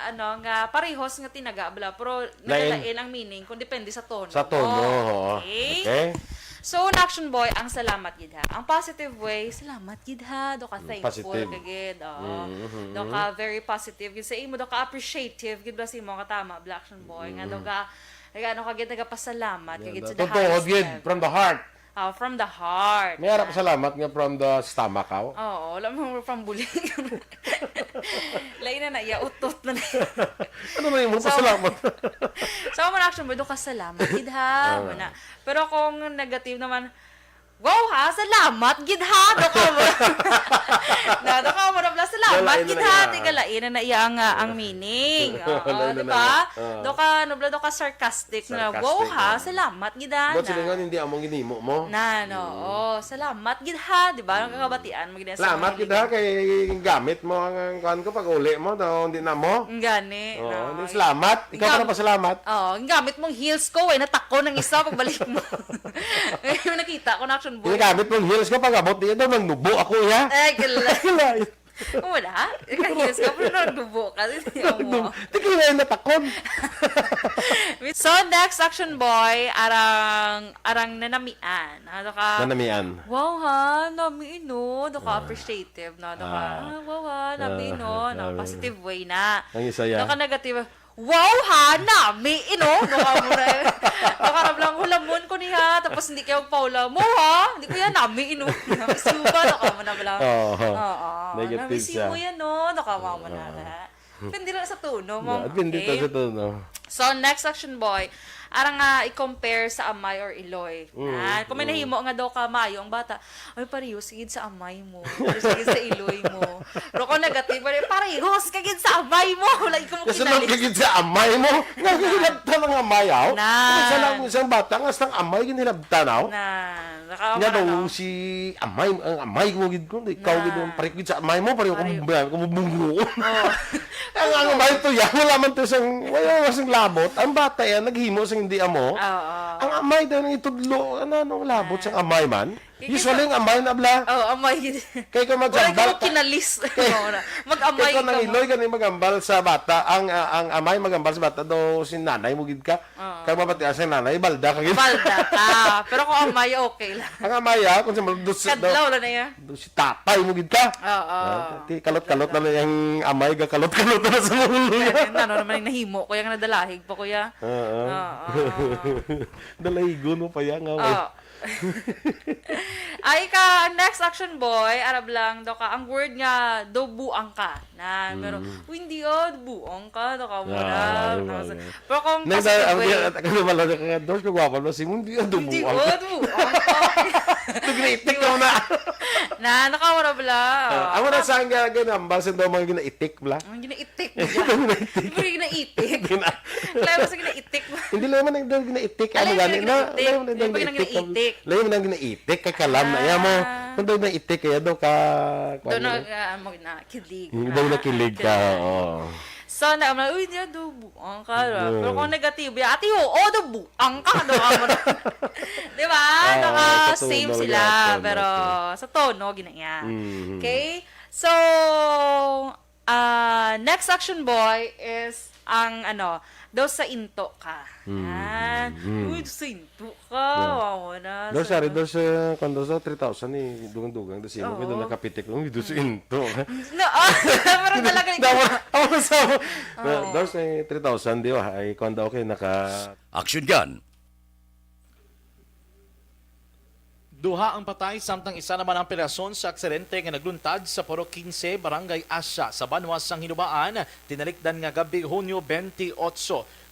ano, nga parehos nga tinaga, bla, pero Lain. Nagalain ang meaning kung depende sa tono Sa tono, mo. Oo. Okay? Okay. So, ang Action Boy, ang salamat gid ha. Ang positive way, salamat gid ha. Do ka Mm, thankful positive. Ka gid. Oo. Mm, mm, Do mm. Ka very positive gid sa imo. Do ka appreciative gid ba sa imo nga tama, Black Action Boy? Nga do Mm. Ka, nga ano ka gid, nagapasalamat ka Yeah, gid sa the the totoo highest gid, level. From the heart. Ah, from the heart. May harap salamat nga from the stomach, aw? Oo, wala mo from buling. Lain na na, iya, utot na na. Ano na yung So, pasalamat? So, mo na action mo, do ka salamat, gid ha, Ah. mo na. Pero kung negative naman, wow ha, salamat, gid ha, do ka mo. Na, do ka mo na, salamat, Wala, gid yun na ha, nga. Tigalain na na iya ang, ah, ang meaning. Oo, Wala, yun di na ba? nga. Ah. Do ka, ano, do ka sarcastic na, Sarcastic, wow ha, ah. Salamat, gid ha, But na. Silingan, hindi among ginimo mo. Na, no, Mm. oh, salamat, gid ha, di ba? Ang kakabatian, mo, gid ha, sa Salamat, mga gid ha, ligaw. Kay gamit mo ang, ang kuwan ko, pag uli mo, daw, hindi na mo. Ang gani, Oo, no. Hindi, salamat. Ikaw Gam- pa na pasalamat. Oo, ang gamit mong heels ko, eh, natako ng isa pagbalik mo. Ngayon nakita ko na action boy. Ginagamit mong heels ko, pag abot niya daw, nang nubo ako, ya. Eh, gala. Gala. Wala. Ika heels ka, pero nang nubo ka. Hindi mo. Nang nubo. Tika na yung natakon. So, next action boy, arang, arang nanamian. Ano ka? Nanamian. Wow, ha? Nami, no? Do ka Ah. Appreciative, no? Do ka, Ah. ah, wow, ha? Nami, Ah, no? No, sabi. Positive way na. Ang isa, ya. Do ka negative. Wow ha, nami, ino? No ka mo na eh. Baka na lang, hulamon ko niya, tapos hindi kayo paula. Mo ha? Hindi ko yan, nami, ino? Nami, suba, no ka mo na lang. Oo. Oo. Negative Nami, siya. Simo yan, no? No ka mo na Oo. Depende lang sa tono mo. Yeah, depende Okay. sa tono. So, next action boy. Arang nga i-compare sa amay or iloy. Mm, Ah, kung may mm. Nahimo nga daw ka mayo ang bata, ay, parehos gid sa amay mo. Parehos gid sa iloy mo. Pero kung negative, pare-, parehos ka gid sa amay mo. Wala ikaw mo Kasunod kinalis. Ka gid sa amay mo. Nga, Na. Ginhilabtan ang amay, aw. Na. Kung sa lang isang bata, nga sang amay, ginhilabtan, aw. Na. Naka-, Nga daw maranaw. Si amay, ang amay mo gid ko, ikaw Na. Gid ang pareho gid sa amay mo, pareho ko Pareho. Bunggo. Oh. Ang, ang amay to, yan, wala man to sang, wala man sang labot. Ang bata yan, naghimo sang hindi amo. Oo. Ang amay daw nang itudlo, ano, ano, labot Ah. Sang amay man. Kaya Usually, ang amay na bla. Oh, amay gid. Kay kung Wala magsambal, ko kinalis. Kay, Wala. Mag-amay kay kung ka mo. Nangiloy, gani magambal sa bata, ang, ah, ang amay magambal sa bata, daw si nanay mo gid ka. Oo. Kay mabati ang sa nanay, balda ka gid. Balda ka. Pero kung amay, okay lang. Ang amay, ah, kung sa mal-, dos-, Kadlaw daw, lang na yan. Dos si tatay mo gid ka. Oo. Ah, ti-, kalot-kalot na Kadlaw. Na yung amay, ga kalot-kalot na sa ulo Kaya yan. Yun, ano naman yung nahimo ko, yung nadalahig pa, kuya. Oo. Oo. Dalahigon mo pa yan, nga, Oh. Ay ka, ang next action boy, arab lang daw ka, ang word nga, daw buang ka. Na, pero, Mm. "Uy, hindi ah, daw buang ka," daw ka mo Ah, na. Tapos, okay. Pero kung Nang positive sa, ang way, di-, ang di-, ang di-, Dos, kagwapa mo, si Mundi, ah, daw Hindi buang ah, ka. Daw buang ka. Daw ginaitik ka na. Na, nakawara bala. Ah, amo na Ah. Sa ang ga-, ginambal sa daw mga ginaitik, bla. Ang ginaitik. Ginaitik. Hindi mo ginaitik. Gina- Kaya mo sa ginaitik. Hindi lang man ang daw ginaitik. Ano Alam mo gani yung na? Ginaitik? Alam mo na daw Yung pag ginaitik. Ginaitik. Alam mo na ginaitik. Kay kalam na. Iya mo. Ah. Kung daw ginaitik, kaya daw ka, Daw kuwan na, yun. Ah, mo na, kilig. Yung daw nakilig ka, Kilig. Oo. So, na, uy, niya daw buang ka. Mm. Pero kung negatibo, ate, oo, daw buang ka. Daw ka mo na. Di ba? Ah, Naka-same sa tono sila. Lang, pero sa tono. Sa tono, ginaya. Mm. Okay? So, Ah, next action boy is ang, ano, daw sa into ka. Mm, Yan. Mm. Uy, sa into ka. Yeah. Wow, na. Daw, sa sorry, daw sa, kung daw sa three thousand, eh, dugang-dugang, daw sa imo, Oo. Kaya daw nakapitik lang, daw sa Mm. Into ka. No, ah, parang talaga Daw, ikaw. Daw sa, Oo. Daw sa three thousand, di ba? Ay, kung daw kayo naka- Action yan. Duha ang patay, samtang isa naman ang perason sa aksidente nga nagluntad sa Purok Quince, Barangay Asya, sa banwa sang Hinubaan, tinalikdan nga gab-i, Hunyo twenty-eight.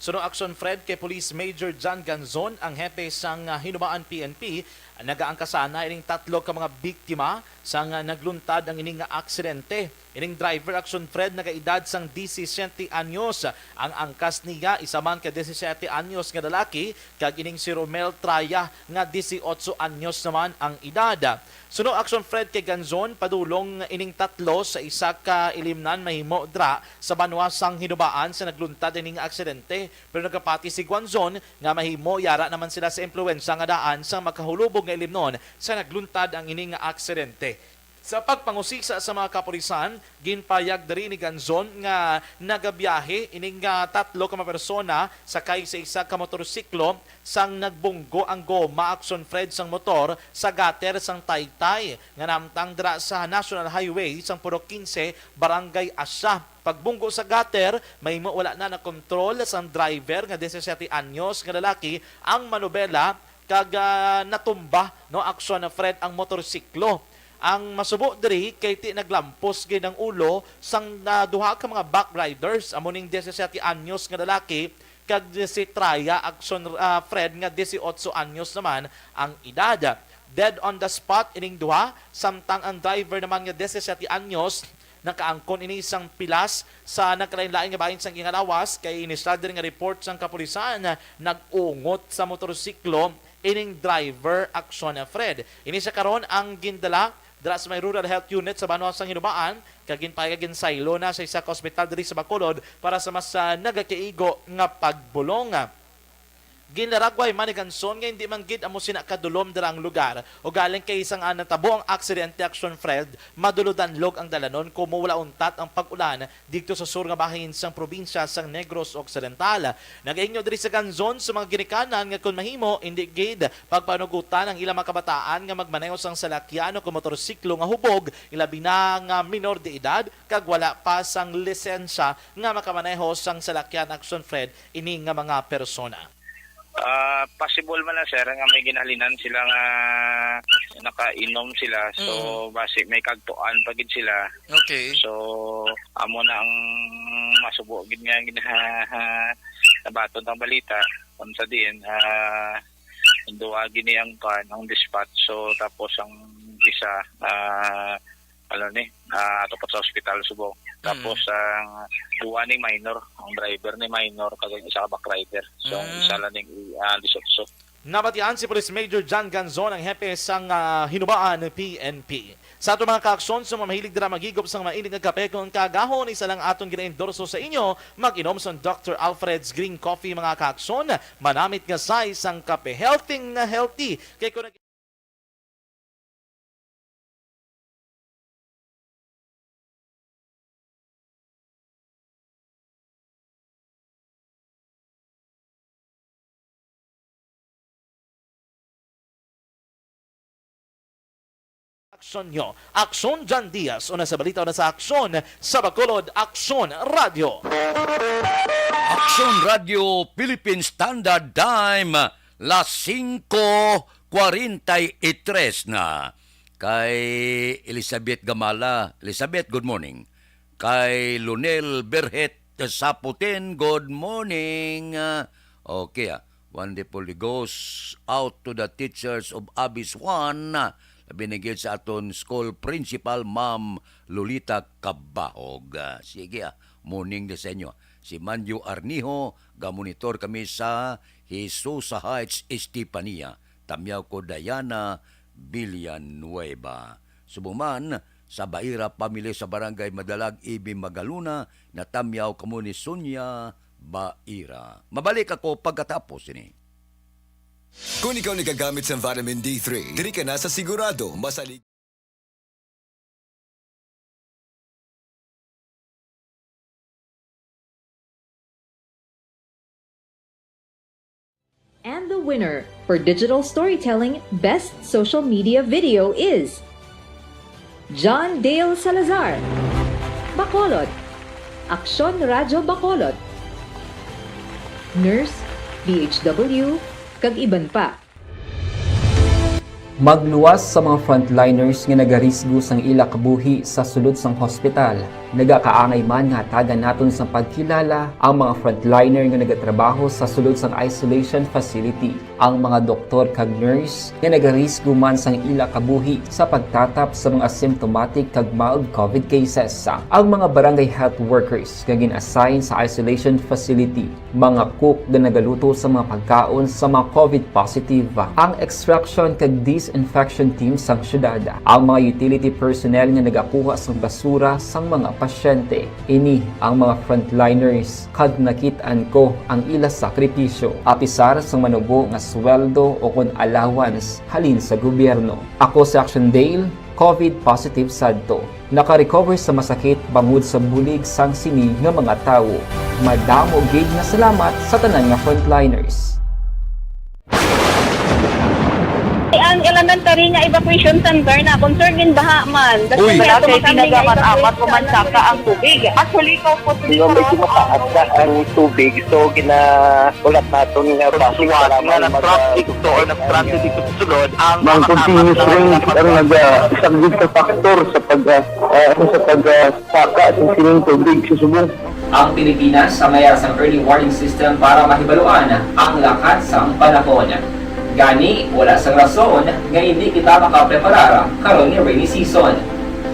Suno, Action Fred, kay Police Major John Ganzon, ang hepe sang, ah, Hinubaan P N P, nagaangkasana ining tatlo ka mga biktima sang, ah, nagluntad ang ini nga aksidente. Ining driver, Action Fred, nagaedad sang disisiete anyos. Ang angkas niya, isa man ka disisiete anyos nga lalaki, kag ining si Romel Traya nga dieciocho anyos naman ang edad. Suno, Action Fred, kay Ganzon, padulong ining tatlo sa isa ka ilimnan mahimo dra sa banwa sang Hinubaan sa nagluntad ining aksidente, pero nagapati si Ganzon nga mahimo yara naman sila sa impluwensya nga daan sang makahulubog nga ilimnon sa nagluntad ang ini nga aksidente. Sa pagpangusisa sa mga kapulisan, ginpayag diri ni Ganzon nga nagabiyahe ining, ah, tatlo ka mga persona sakay sa isa ka motorsiklo sang nagbunggo ang goma, Action Fred, sang motor sa gutter sang Taytay nga nahamtang dira sa National Highway sang Purok Quince, Barangay Asya. Pagbunggo sa gutter, mahimo wala na nakontrol sang driver nga disisiete anyos nga lalaki ang manobela kag, ah, natumba, no, Action Fred, ang motorsiklo. Ang masubo diri kay ti naglampos gid ang ulo sang, ah, duha ka mga back riders, amo ning disisiete anyos nga lalaki kag si Traya, Action, ah, Fred, nga dieciocho anyos naman ang edad. Dead on the spot ining duha, samtang ang driver naman nga diecisiete anyos nakaangkon ini sang pilas sa nagkalain-lain nga bahin sang iyang lawas, kay inisyal diri nga report sang kapulisan, nag-ungot sa motorsiklo ining driver, Action Fred. Ini siya karon ang gindala dira sa may Rural Health Unit sa banwa sang Hinubaan, kag ginpayag, ginsaylo na sa isa ka ospital diri sa Bacolod para sa mas, ah, nagakaigo nga pagbulong. Ginlaragway man ni Ganzon nga hindi man gid amo sina kadulom dira ang lugar, ugaling kay sang, ah, natabo ang aksidente, Action Fred, madulodanlog ang dalanon komo wala untat ang pag-ulan didto sa sur nga bahin sang probinsya sang Negros Occidental. Nagainyo diri si Ganzon sa mga ginikanan nga kon mahimo, hindi gid pagpanugutan ang ilang mga kabataan nga magmaneho sang salakyan o kon motorsiklo nga hubog, ilabi na nga minor de edad kag wala pa sang lisensya nga makamaneho sang salakyan, Action Fred, ini nga mga persona. Ah, possible man na, sir, nga may ginhalinan sila nga nakainom sila. So, Mm. basi may kagtuan pa gid sila. Okay. So, amo na ang masubo gid nga gina-, nabaton tang balita. Kung sa diin, ah, duwa gini ang kan, ang dispatch. So, tapos ang isa, ah, ano ni, ah, ato pa sa ospital subong. Tapos, Mm. ang duwa ni minor, ang driver ni minor, kag ang isa ka back rider. So, ang Mm. isa lang ning, ah, dieciocho. Nabatian si Police Major John Ganzon, ang hepe sang, ah, Hinubaan P N P. Sa aton mga kaaksyon, sa mga mahilig dira maghigop sang mainit nga kape kon kaagahon, isa lang aton gina-endorso sa inyo, mag-inom sang Doctor Alfred's Green Coffee, mga kaaksyon. Manamit nga size sang kape. Healthy na healthy. Kay kung Aksyon nyo. Aksyon John Diaz. Una sa balita, una sa aksyon sa Bacolod, Aksyon Radio. Aksyon Radio Philippine Standard Time, las singko kwarenta y tres na. Kay Elizabeth Gamala. Elizabeth, good morning. Kay Lunel Berhet Saputin, good morning. Ah, okay, ah. Wonderful. Goes out to the teachers of Abis One, ah, labi na gid sa aton school principal, Ma'am Lolita Cabahog. Ah, sige, ah. Morning din sa inyo. Si Manjo Arniho, gamonitor kami sa Jesusa Heights, Estefania. Tamyaw ko, Diana Villanueva. Subong man, sa Baira family sa Barangay Madalag, Ibi Magaluna, natamyaw kamo ni Sonia Baira. Mabalik ako pagkatapos ini. Kung ikaw nagagamit sa vitamin D three, diri ka na sa sigurado masalig. And the winner for digital storytelling best social media video is John Dale Salazar, Bacolod, Aksyon Radyo Bacolod, Nurse, D H W, kag iban pa. Magluwas sa mga frontliners nga nagarisgo sang ila kabuhi sa sulod sang hospital. Nagakaangay man nga hatagan naton sang pagkilala ang mga frontliner nga nagatrabaho sa sulod sang isolation facility, ang mga doktor kag nurse nga nagarisgo man sang ila kabuhi sa pagtatap sa mga asymptomatic kag mild covid cases, ang mga barangay health workers nga gin-assign sa isolation facility, mga cook nga nagaluto sa mga pagkaon sa mga covid positive, ang extraction kag disinfection team sang syudad, ang mga utility personnel nga nagakuha sang basura sang mga pasyente. Ini ang mga frontliners, kag nakit-an ko ang ila sakripisyo, apisar sang manubo nga sweldo o kon allowance halin sa gobyerno. Ako si Action Dale, covid positive sadto. Naka-recover sa masakit bangod sa bulig sang sini nga mga tawo. Madamo gid nga salamat sa tanan nga frontliners. Ang elementary nga evacuation center na concern gin baha man. Uy! Wala kay tinaga man amat ko man saka ang tubig. Actually, ko po Medyo mataas na ang tubig, so ginaulat naton nga basi nga nag-traffic to or nag-transit dito sa sulod ang mga continuous rains ang nag-, ah, isang big factor sa pag, ah, ah, sa pag, ah, saka sa sining tubig sa subong. Ang Pilipinas ang may sang early warning system para mahibaluan ang lakat sang panahon. Gani, wala sang rason nga hindi kita makapreparar karon nga rainy season.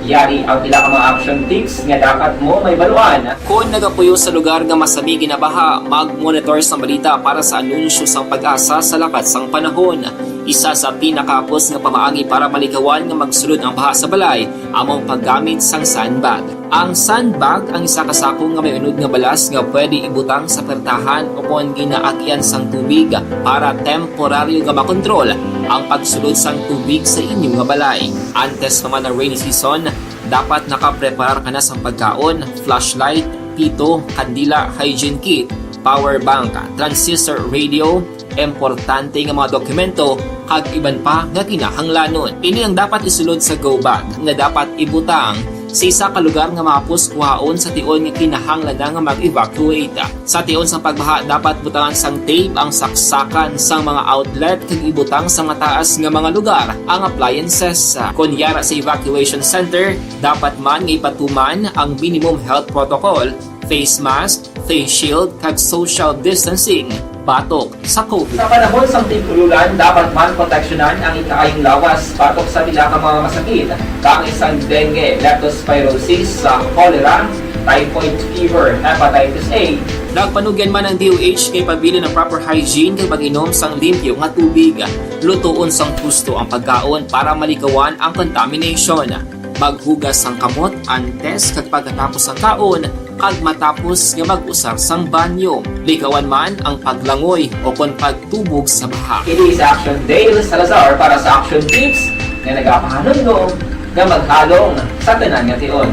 Yari ang pila ka mga action tips nga dapat mo mahibaluan. Kon nagapuyo sa lugar nga masami ginabaha, mag-monitor sang balita para sa anunsyo sang PAGASA sa lakat sang panahon. Isa sa pinakahapos nga pamaagi para malikawan nga magsulod ang baha sa balay amo ang paggamit sang sandbag. Ang sandbag ang isa ka sako nga may unod nga balas nga pwede ibutang sa pertahan o kon ginaagian sang tubig para temporaryo nga makontrol ang pagsulod sang tubig sa inyo nga balay. Antes pa man ang rainy season, dapat nakapreparar ka na sang pagkaon, flashlight, pito, kandila, hygiene kit, power bank, transistor radio, importante nga mga dokumento, kag iban pa nga kinahanglanon. Ini ang dapat isulod sa go bag nga dapat ibutang sa isa ka lugar nga mahapos kuhaon sa tion nga kinahanglan na nga mag-evacuate. Sa tion sang pagbaha, dapat butangan sang tape ang saksakan sang mga outlet kag ibutang sa mataas nga mga lugar ang appliances. Kon yara sa evacuation center, dapat man nga ipatuman ang minimum health protocol, face mask, face shield, kag social distancing batok sa covid. Sa panahon sang tig-ulan, dapat man proteksyonan ang ikaayong lawas batok sa pila ka mga masakit, kaangay sang dengue, leptospirosis, sa cholera, typhoid fever, hepatitis A. Nagpanugyan man ang D O H kay pabilin ang proper hygiene kag pag-inom sang limpyo nga tubig. Lutoon sang husto ang pagkaon para malikawan ang contamination. Maghugas sang kamot antes kag pagkatapos sang kaon kag matapos nga mag-usar sang banyo. Likawan man ang paglangoy o kon pagtubog sa baha. Ini si Action Dale Salazar para sa Action Tips nga nagapahanumdom nga maghalong sa tanan nga tion.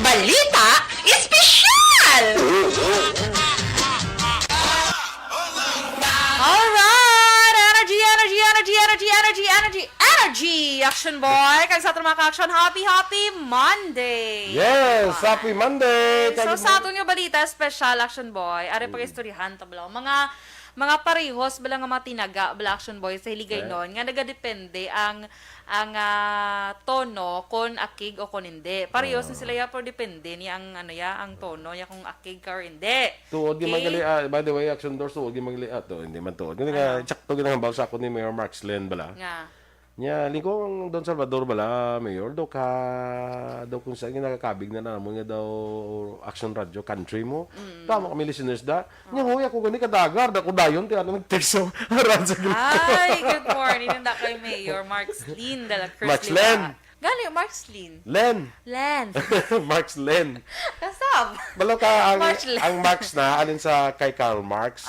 Balita Espesyal! Alright! Energy, energy, energy, energy, energy, energy, energy, energy! Action Boy, kag sa aton mga ka-action, happy, happy Monday! Yes! Happy Monday! So, sa aton nga balita espesyal, Action Boy, ari pag-istoryahan ta bala. Mga, mga parehos bala nga mga tinaga bala, Action Boy, sa Hiligaynon, nga nagadepende ang ang, ah, tono kon akig o kon hindi. Parehos na sila ya, pero depende ni ang, ano ya, ang tono ya kung akig ka or hindi. Tuod gyud man gali, ah, by the way, Action Doors, tuod gyud man gali, ah, to, hindi man tuod. Gani nga, sakto gyud ang hambal sa ako ni Mayor Mark Slen bala. Nga. Nya, lingkod ang Don Salvador bala, Mayor, daw ka, daw kung saan nga nakakabig na namon nga daw Action Radio, country mo. Tama kami listeners da. Nya, huy, ako gani kadagar, da ko dayon, ti ano nag-text sa aran sa grupo. Hi, good morning. Nanda kay Mayor Mark Slin, dala Chris Mark Slin. Gani, Mark Slin. Len. Len. Mark Slen. Kasab. Balo ka, ang, Mark Slen. Ang Marx na, alin sa kay Karl Marx,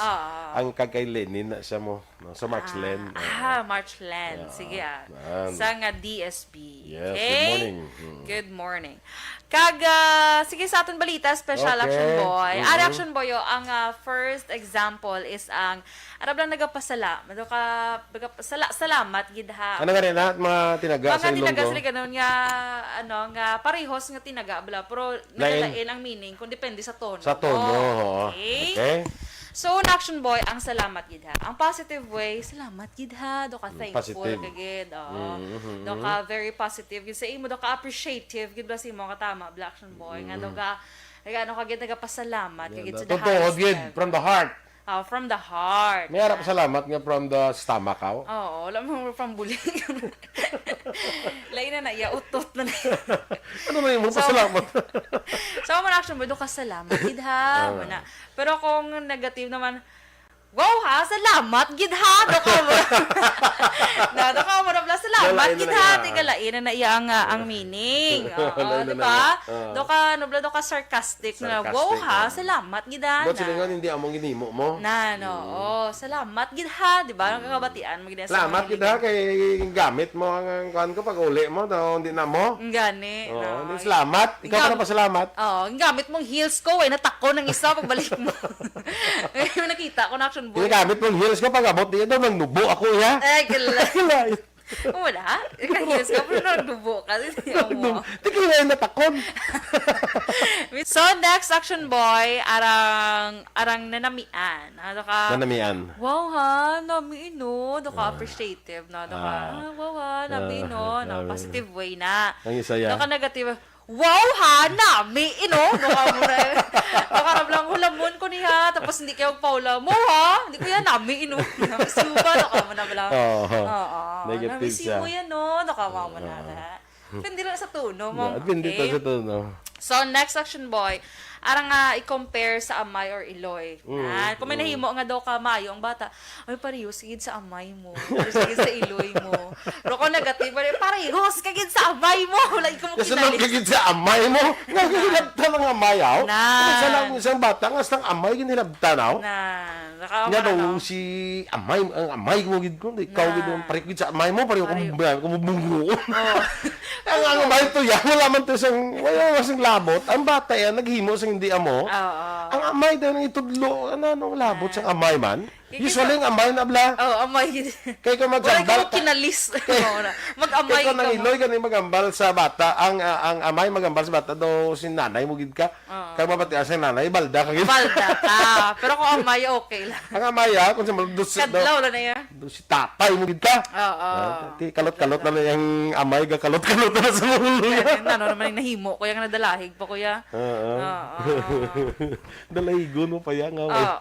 ang kag kay Lenin na siya mo. No? So, Mark Slen. Ah, Mark Slen. Sige, ah. Sa nga D S P. Yes, okay? Good morning. Good morning. Kag, ah, sige, sa aton balita, special Action Boy. Ari, Action Boy, oh, ang, ah, first example is ang, arab lang nagapasala, nagapasala, salamat gid ha. Ano nga rin, ha? Mga tinaga sa Ilonggo. Mga tinaga sa Ilonggo nga, ano, nga parehos nga tinaga, bala, pero nagalain ang meaning kung depende sa tono. Sa tono, oo. Okay? Okay. So, ang action boy, ang salamat gid ha. Ang positive way, salamat gid ha. Do ka Mm, thankful positive. ka gid. Oo. Mm, mm, Do mm. ka very positive gid sa imo. Do ka appreciative gid ba sa imo? Katama, Black Action Boy. Nga do Mm. ka, nag-ano ka gid, nagapasalamat ka Yeah, gid the sa the totoo highest gid, level. from the heart. Ah, from the heart. May harap salamat nga from the stomach, aw. Oo, wala mo from bulig. Lain na na, iya, utot na na. Ano na yung So, pasalamat? So, ang action boy, do ka salamat gid ha. Ah. Mana. Pero kung negative naman, wow ha, salamat gid ha. Do ka mo. Na, do ka mo na pala, salamat Wala, gid yun na ha. nga. Tiga lain na na iya ang, ah, ang meaning. Oo, Wala, yun di na ba? nga. Ah. Do ka, ano bala, do ka sarcastic na, Sarcastic, wow ha, ah. salamat gid ha. Ba't Na. sila nga hindi among ginimo mo? Na, no. Mm. Oh, salamat gid ha, di ba? Nakakabatian mo gid ang Salamat salamat gid ha, gid. kay gamit mo ang, ang kuwan ko pag uli mo, daw hindi na mo. Ang gani, Oo, no. hindi salamat. Ikaw Gam- ka na pasalamat. Oo, ang gamit mong heels ko, eh, natakon ang isa pagbalik mo. Yung nakita ko na action boy. Ginagamit mong heels ko pag abot niya daw, nagnubo ako, ya. Eh, gala. Gala. Wala. Ikaw heels ka, pero nagnubo ka. Hindi ako. Nagnubo. Di ka nga yung natakon. So, next action boy, arang, arang nanamian. Ano ka? Nanamian. Wow, ha? Nami, no? Do ka Ah. appreciative, no? Do ka, Ah. ah, wow, ha? Nami, Ah, no? No, nami. positive way na. Ang isa, ya. Do ka negative, wow, ha? Nami, ino? Do ka muna. Do ka na lang, hulamon ko niya. Tapos hindi kayo paula. Mo, ha? Hindi ko yan, nami, ino? Suba, do ka muna lang. Oo. Oo. Negative Nami, siya. simo yan, no? Do ka muna Oo. na. Depende lang sa tono mo, Yeah, depende okay? to sa tono. So, next action, boy. Arang nga i-compare sa amay or iloy. Mm, Ah, kung may mm. nahimo nga daw ka mayo ang bata, ay, pareho sigid sa amay mo. Pareho sigid sa iloy mo. Pero kung negative, pare, parehos ka gid sa amay mo. Wala ko mo Kasunod kinalis. ka gid sa amay mo. Nga, ginhilabtan ang amay, aw. Na. Kung sa lang isang bata, nga sang amay, ginhilabtan, aw. Na. Naka-, Nga daw ano? si amay, ang amay mo gid ko, ikaw Na. gid ang pareho gid sa amay mo, pareho Pareho. kung, kung bungo. Oh. Ang, ang amay to, yan, wala man to sang, wala man sang labot. Ang bata yan, naghimo sang hindi amo. Oo. Ang amay daw nang itudlo, ano, ano, labot Ah. sang amay man. Kaya Usually, ka- ang amay na bla. Oh, amay gid. Kaya ka Wala magsambal ko ka. kinalis. Kaya Mao na. Mag-amay Kaya ka ka nang mo. iloy, gani magambal sa bata. Ang, ah, ang amay magambal sa bata, daw si nanay mo gid ka. Oo. Kag mapatias ang nanay, balda ka gid. Balda ka. Pero kung amay, okay lang. Ang amay, ah, kung sa mga dus-, Kadlaw lang na yan. dus-, si tatay mo gid ka. Oo. Ah, ti-, kalot-kalot na na yung amay, gakalot-kalot na sa ulo niya. Kaya, ano naman yung nahimo ko, yung nadalahig pa, kuya. Oo. Oo. Dalahigon mo pa yan, nga, Oh.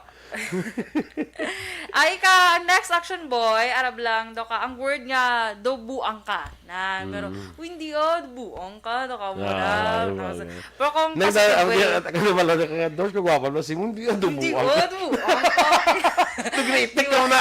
Ay ka, ang next action boy, arab lang daw ka, ang word nga, dubuang ka. Na, pero, Mm. "Uy, hindi ah, dubuang ka, naka mo Ah, na." wala, Tapos, wala. pero kung Nang positive da-, ang way, di-, ang ano pala, naka-endorse ko, gwapa pala si Mundi, ah, Hindi dubuang. ah, dubuang ka. Nagritik ka na.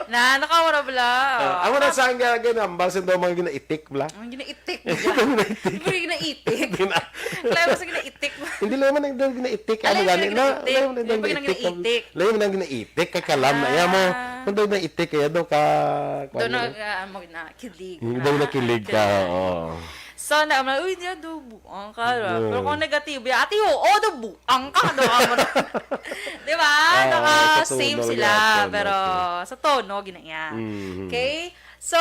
Na, nakawala pala. Ah, ang wala sa ang gina-, ginambal, sa daw mga ginaitik pala. Ang ginaitik. Ang ginaitik. Ang ginaitik. Gina- Kaya mo sa ginaitik. Hindi lang man ang daw ginaitik, Alay ano mo gani na na, ginaitik. alay mo na daw Yung pag ginaitik. ginaitik. Alay mo na ginaitik, kay kalam na, iya mo. Ah. Kung daw naitik, kaya daw ka, Doon kuwan na, na. ah, mag-, na, kilig. Hindi daw Ah, nakilig ka, kilig. oo. So, na, uy, di, adobo ang ka, diba? Yeah. Pero kung negatibo, ya, ate, oo, adobo ang ka, ano ka mo na? Di ba? Oo, Naka sa tono same sila, gihapon, pero okay. sa tono, ginaya. Mhm. Okay? So,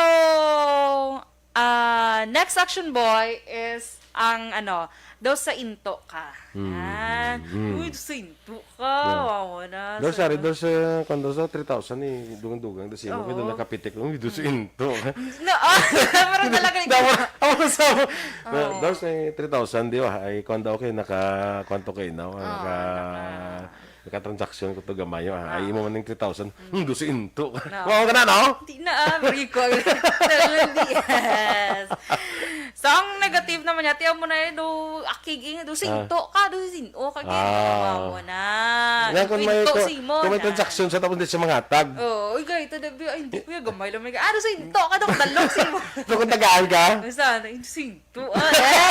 ah, next action boy is ang, ano, daw sa into ka. Mm, Yan. mm. Uy, daw sa into ka. Yeah. Wow, na Daw sa, sa, daw sa, kung daw sa three thousand, eh, dugang-dugang, daw sa imo, Oo. kaya daw nakapitik lang, uy, daw sa Mm. into. Na, ah, parang talaga Daw, ikaw. ako sa, Oo. daw sa three thousand, di ba? Ay, kung daw kayo, naka, kwanto kayo, no? Oo, Naka, naka- Naka-transaction ko to gamay, ah. Ah. Ay, imo man ning three thousand. Hmm, dosi into. No. Wow ka na, no? Di na, ah, Rico. Yes. So, ang negative naman niya, tiyan mo na, eh, do, akig, eh, do, Ah. sinto ka, do, sinto ka, Ah. kaya mo na. Nga, kung may Kwento ko-, sa imo kung may na. transaction sa tapos, hindi siya mangatag. Oo, uy, gay, ito, dabi, ay, hindi, kuya, gamay lang, may, ah, do, sinto ka, do, dalok sa imo. So, kung tagaan ka? Basta, do, sinto. Tu-, ah, eh!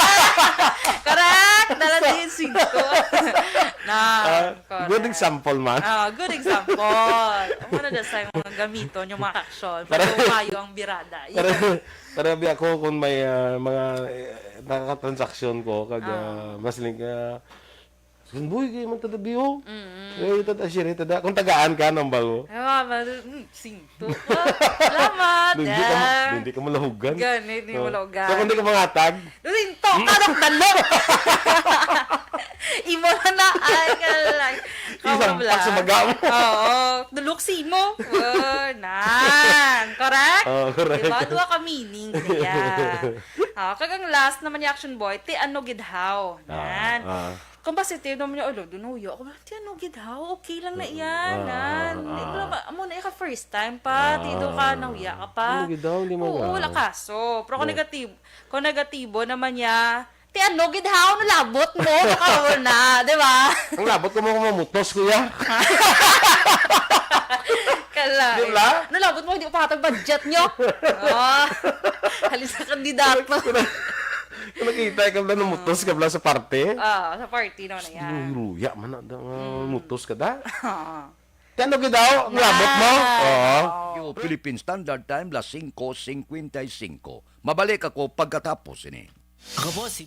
Correct! Dala din singko. Na, Ah, correct. good example, ma. Ah, good example. Ang ano na sa mga gamiton, yung mga action. Para Para umayo ang birada. Para, Yun. para bi ako kung may, ah, mga, eh, nakakatransaksyon ko, kag, Ah. ah, mas ling-, ah, Sunboy, kay man tada biyo. Mm-mm. Eh, tada, siyempre, tada. Kung tagaan ka ng bago. Ay, mama, mm, sinto. Salamat, Hindi ka ma-, ah. hindi ka malahugan. Ganit, hindi Oh. malahugan. So, kung di ka mangatag? Sinto, Mm. kadok, dalok. Imo na na, ay, kalay. Isang Kababla. Pak sa baga mo. Oo. Dulok si mo. Oh, nan. Correct? Oh, correct. Diba? Duha ka meaning niya. Oh, kag ang last naman ni Action Boy, ti ano gid haw. Ah, Nan. ah. Kung ba si Tino naman niya, "Ala, di na uya." Ako, "Ti ano gid haw? Okay lang na Mm, iyan, ah, nan." ah, Di ko lang ah. ba, amo na ka first time pa. Ti do ka, Ah. nauya ka pa. Ano gid daw? Hindi mo Oo, ba? wala kaso. Pero kung Yeah. negatibo, kung negatibo naman niya, "Ti ano gid haw? Nalabot mo?" Baka na, di ba? Ang labot ko mo kung mamutos, kuya. Kala, Di eh. ba? "Nalabot mo, hindi ko pahatag budget nyo." Oh. Halin sa kandidato. Kung nakita ka bala, namutos ka bala sa parte. Ah, sa party, no, na yan. Ruya man na, da, nga Mm. mutos ka da. Oo. Ti ano gid daw? Ang labot mo? Yan. Oo. Oo. Yo, Philippine Standard Time, las singko singkwenta y singko. Mabalik ako pagkatapos ini. Ako po si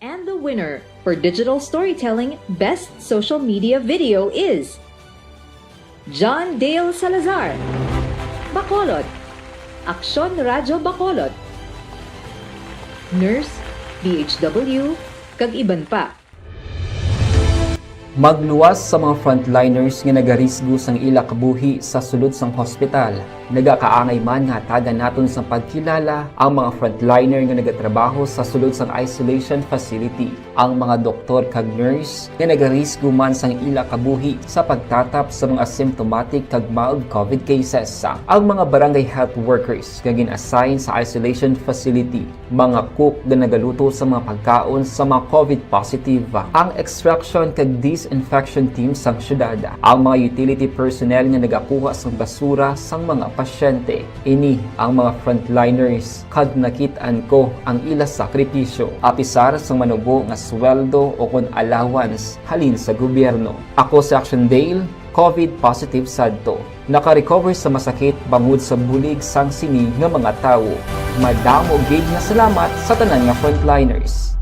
And the winner for Digital Storytelling Best Social Media Video is John Dale Salazar, Bacolod, Aksyon Radyo Bacolod, Nurse, D H W, kag iban pa. Magluwas sa mga frontliners nga nagarisgo sang ila kabuhi sa sulod sang hospital. Nagakaangay man nga hatagan naton sang pagkilala ang mga frontliner nga nagatrabaho sa sulod sang isolation facility, ang mga doktor kag nurse nga nagarisgo man sang ila kabuhi sa pagtatap sa mga asymptomatic kag mild covid cases, ang mga barangay health workers nga gin-assign sa isolation facility, mga cook nga nagaluto sa mga pagkaon sa mga covid positive, ang extraction kag disinfection team sang syudad, ang mga utility personnel nga nagakuha sang basura sang mga pasyente. Ini ang mga frontliners, kag nakit-an ko ang ila sakripisyo, apisar sang manubo nga sweldo o kon allowance halin sa gobyerno. Ako si Action Dale, covid positive sadto. Naka-recover sa masakit bangod sa bulig sang sini nga mga tawo. Madamo gid nga salamat sa tanan nga frontliners.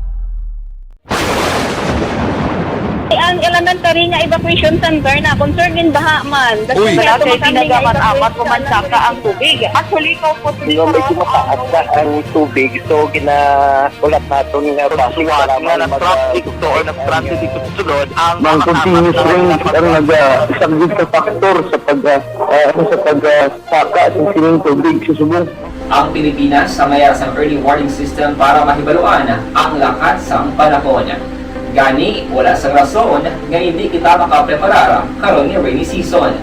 Ang elementary nga evacuation center na concern in baha man. Uy. Wala kay ginagamat-amat ko man saka ang tubig. Actually, ko po Medyo mataas na ang tubig, so gina-, ulat naton nga traffic, nga kailangan mag-, na-traffic to or na-stranded dito sa sulod ang Ang continuous rain ang naga-, isang big factor sa pag-, ah, ah, sa pag-, ah, saka sa sining tubig sa subong. Ang Pilipinas sa mayara sang early warning system para mahibaluan ang lakat sang panahon. Gani, wala sang rason nga hindi kita makapreparar karon nga rainy season.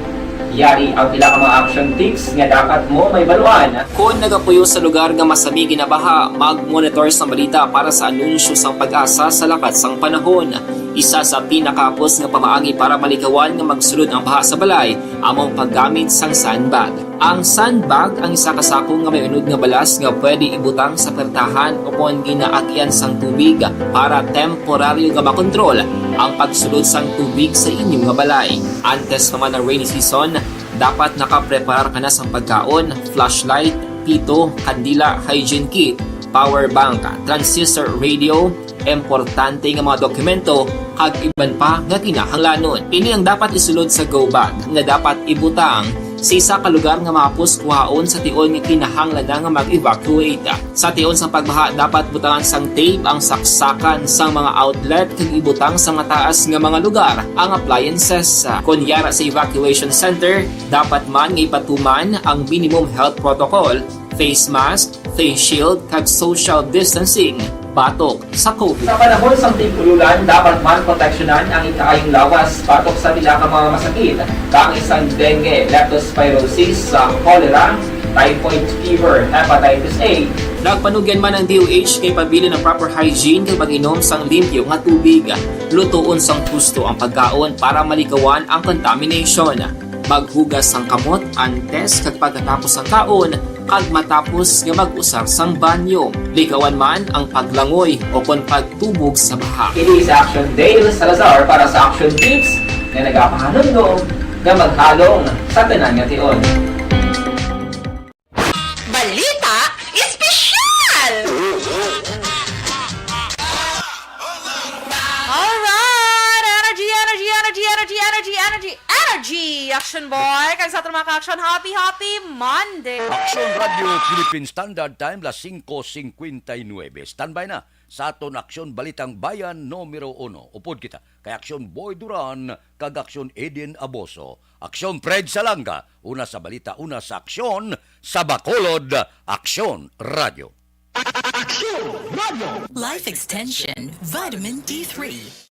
Yari ang pila ka mga action tips nga dapat mo mahibaluan. Kon nagapuyo sa lugar nga masami ginabaha, mag-monitor sang balita para sa anunsyo sang PAGASA sa lakat sang panahon. Isa sa pinakahapos nga pamaagi para malikawan nga magsulod ang baha sa balay amo ang paggamit sang sandbag. Ang sandbag ang isa ka sako nga may unod nga balas nga pwede ibutang sa pertahan o kon ginaagian sang tubig para temporaryo nga makontrol ang pagsulod sang tubig sa inyo nga balay. Antes pa man ang rainy season, dapat nakapreparar ka na sang pagkaon, flashlight, pito, kandila, hygiene kit, power bank, transistor radio, importante nga mga dokumento, kag iban pa nga kinahanglanon. Ini ang dapat isulod sa go bag nga dapat ibutang sa isa ka lugar nga mahapos kuhaon sa tion nga kinahanglan na nga mag-evacuate. Sa tion sang pagbaha, dapat butangan sang tape ang saksakan sang mga outlet kag ibutang sa mataas nga mga lugar ang appliances. Kon yara sa evacuation center, dapat man nga ipatuman ang minimum health protocol, face mask, face shield, kag social distancing batok sa covid. Sa panahon sang tig-ululan, dapat man proteksyonan ang ikaayong lawas batok sa pila ka mga masakit, kaangay sang dengue, leptospirosis, sa cholera, typhoid fever, hepatitis A. Nagpanugyan man ang D O H kay pabilin ang proper hygiene kag pag-inom sang limpyo nga tubig. Lutoon sang husto ang pagkaon para malikawan ang contamination. Maghugas sang kamot antes kag pagkatapos sang kaon, kag matapos nga mag-usar sang banyo. Likawan man ang paglangoy o kon pagtubog sa baha. Ini si Action Dale Salazar para sa Action Tips nga nagapahanumdom nga maghalong sa tanan nga tion. Balita Espesyal! Alright! Energy, energy, energy, energy, energy, energy, energy! G, Action Boy, kag sa aton mga ka-action, happy, happy Monday! Aksyon Radio Philippine Standard Time, las singko singkwenta y nuebe. Standby na sa aton Aksyon Balitang Bayan numero uno. Upod kita kay Aksyon Boy Duran kag Aksyon Eden Aboso. Aksyon Fred Salanga, una sa balita, una sa aksyon, sa Bacolod, Aksyon Radio. Life Extension, Vitamin D three.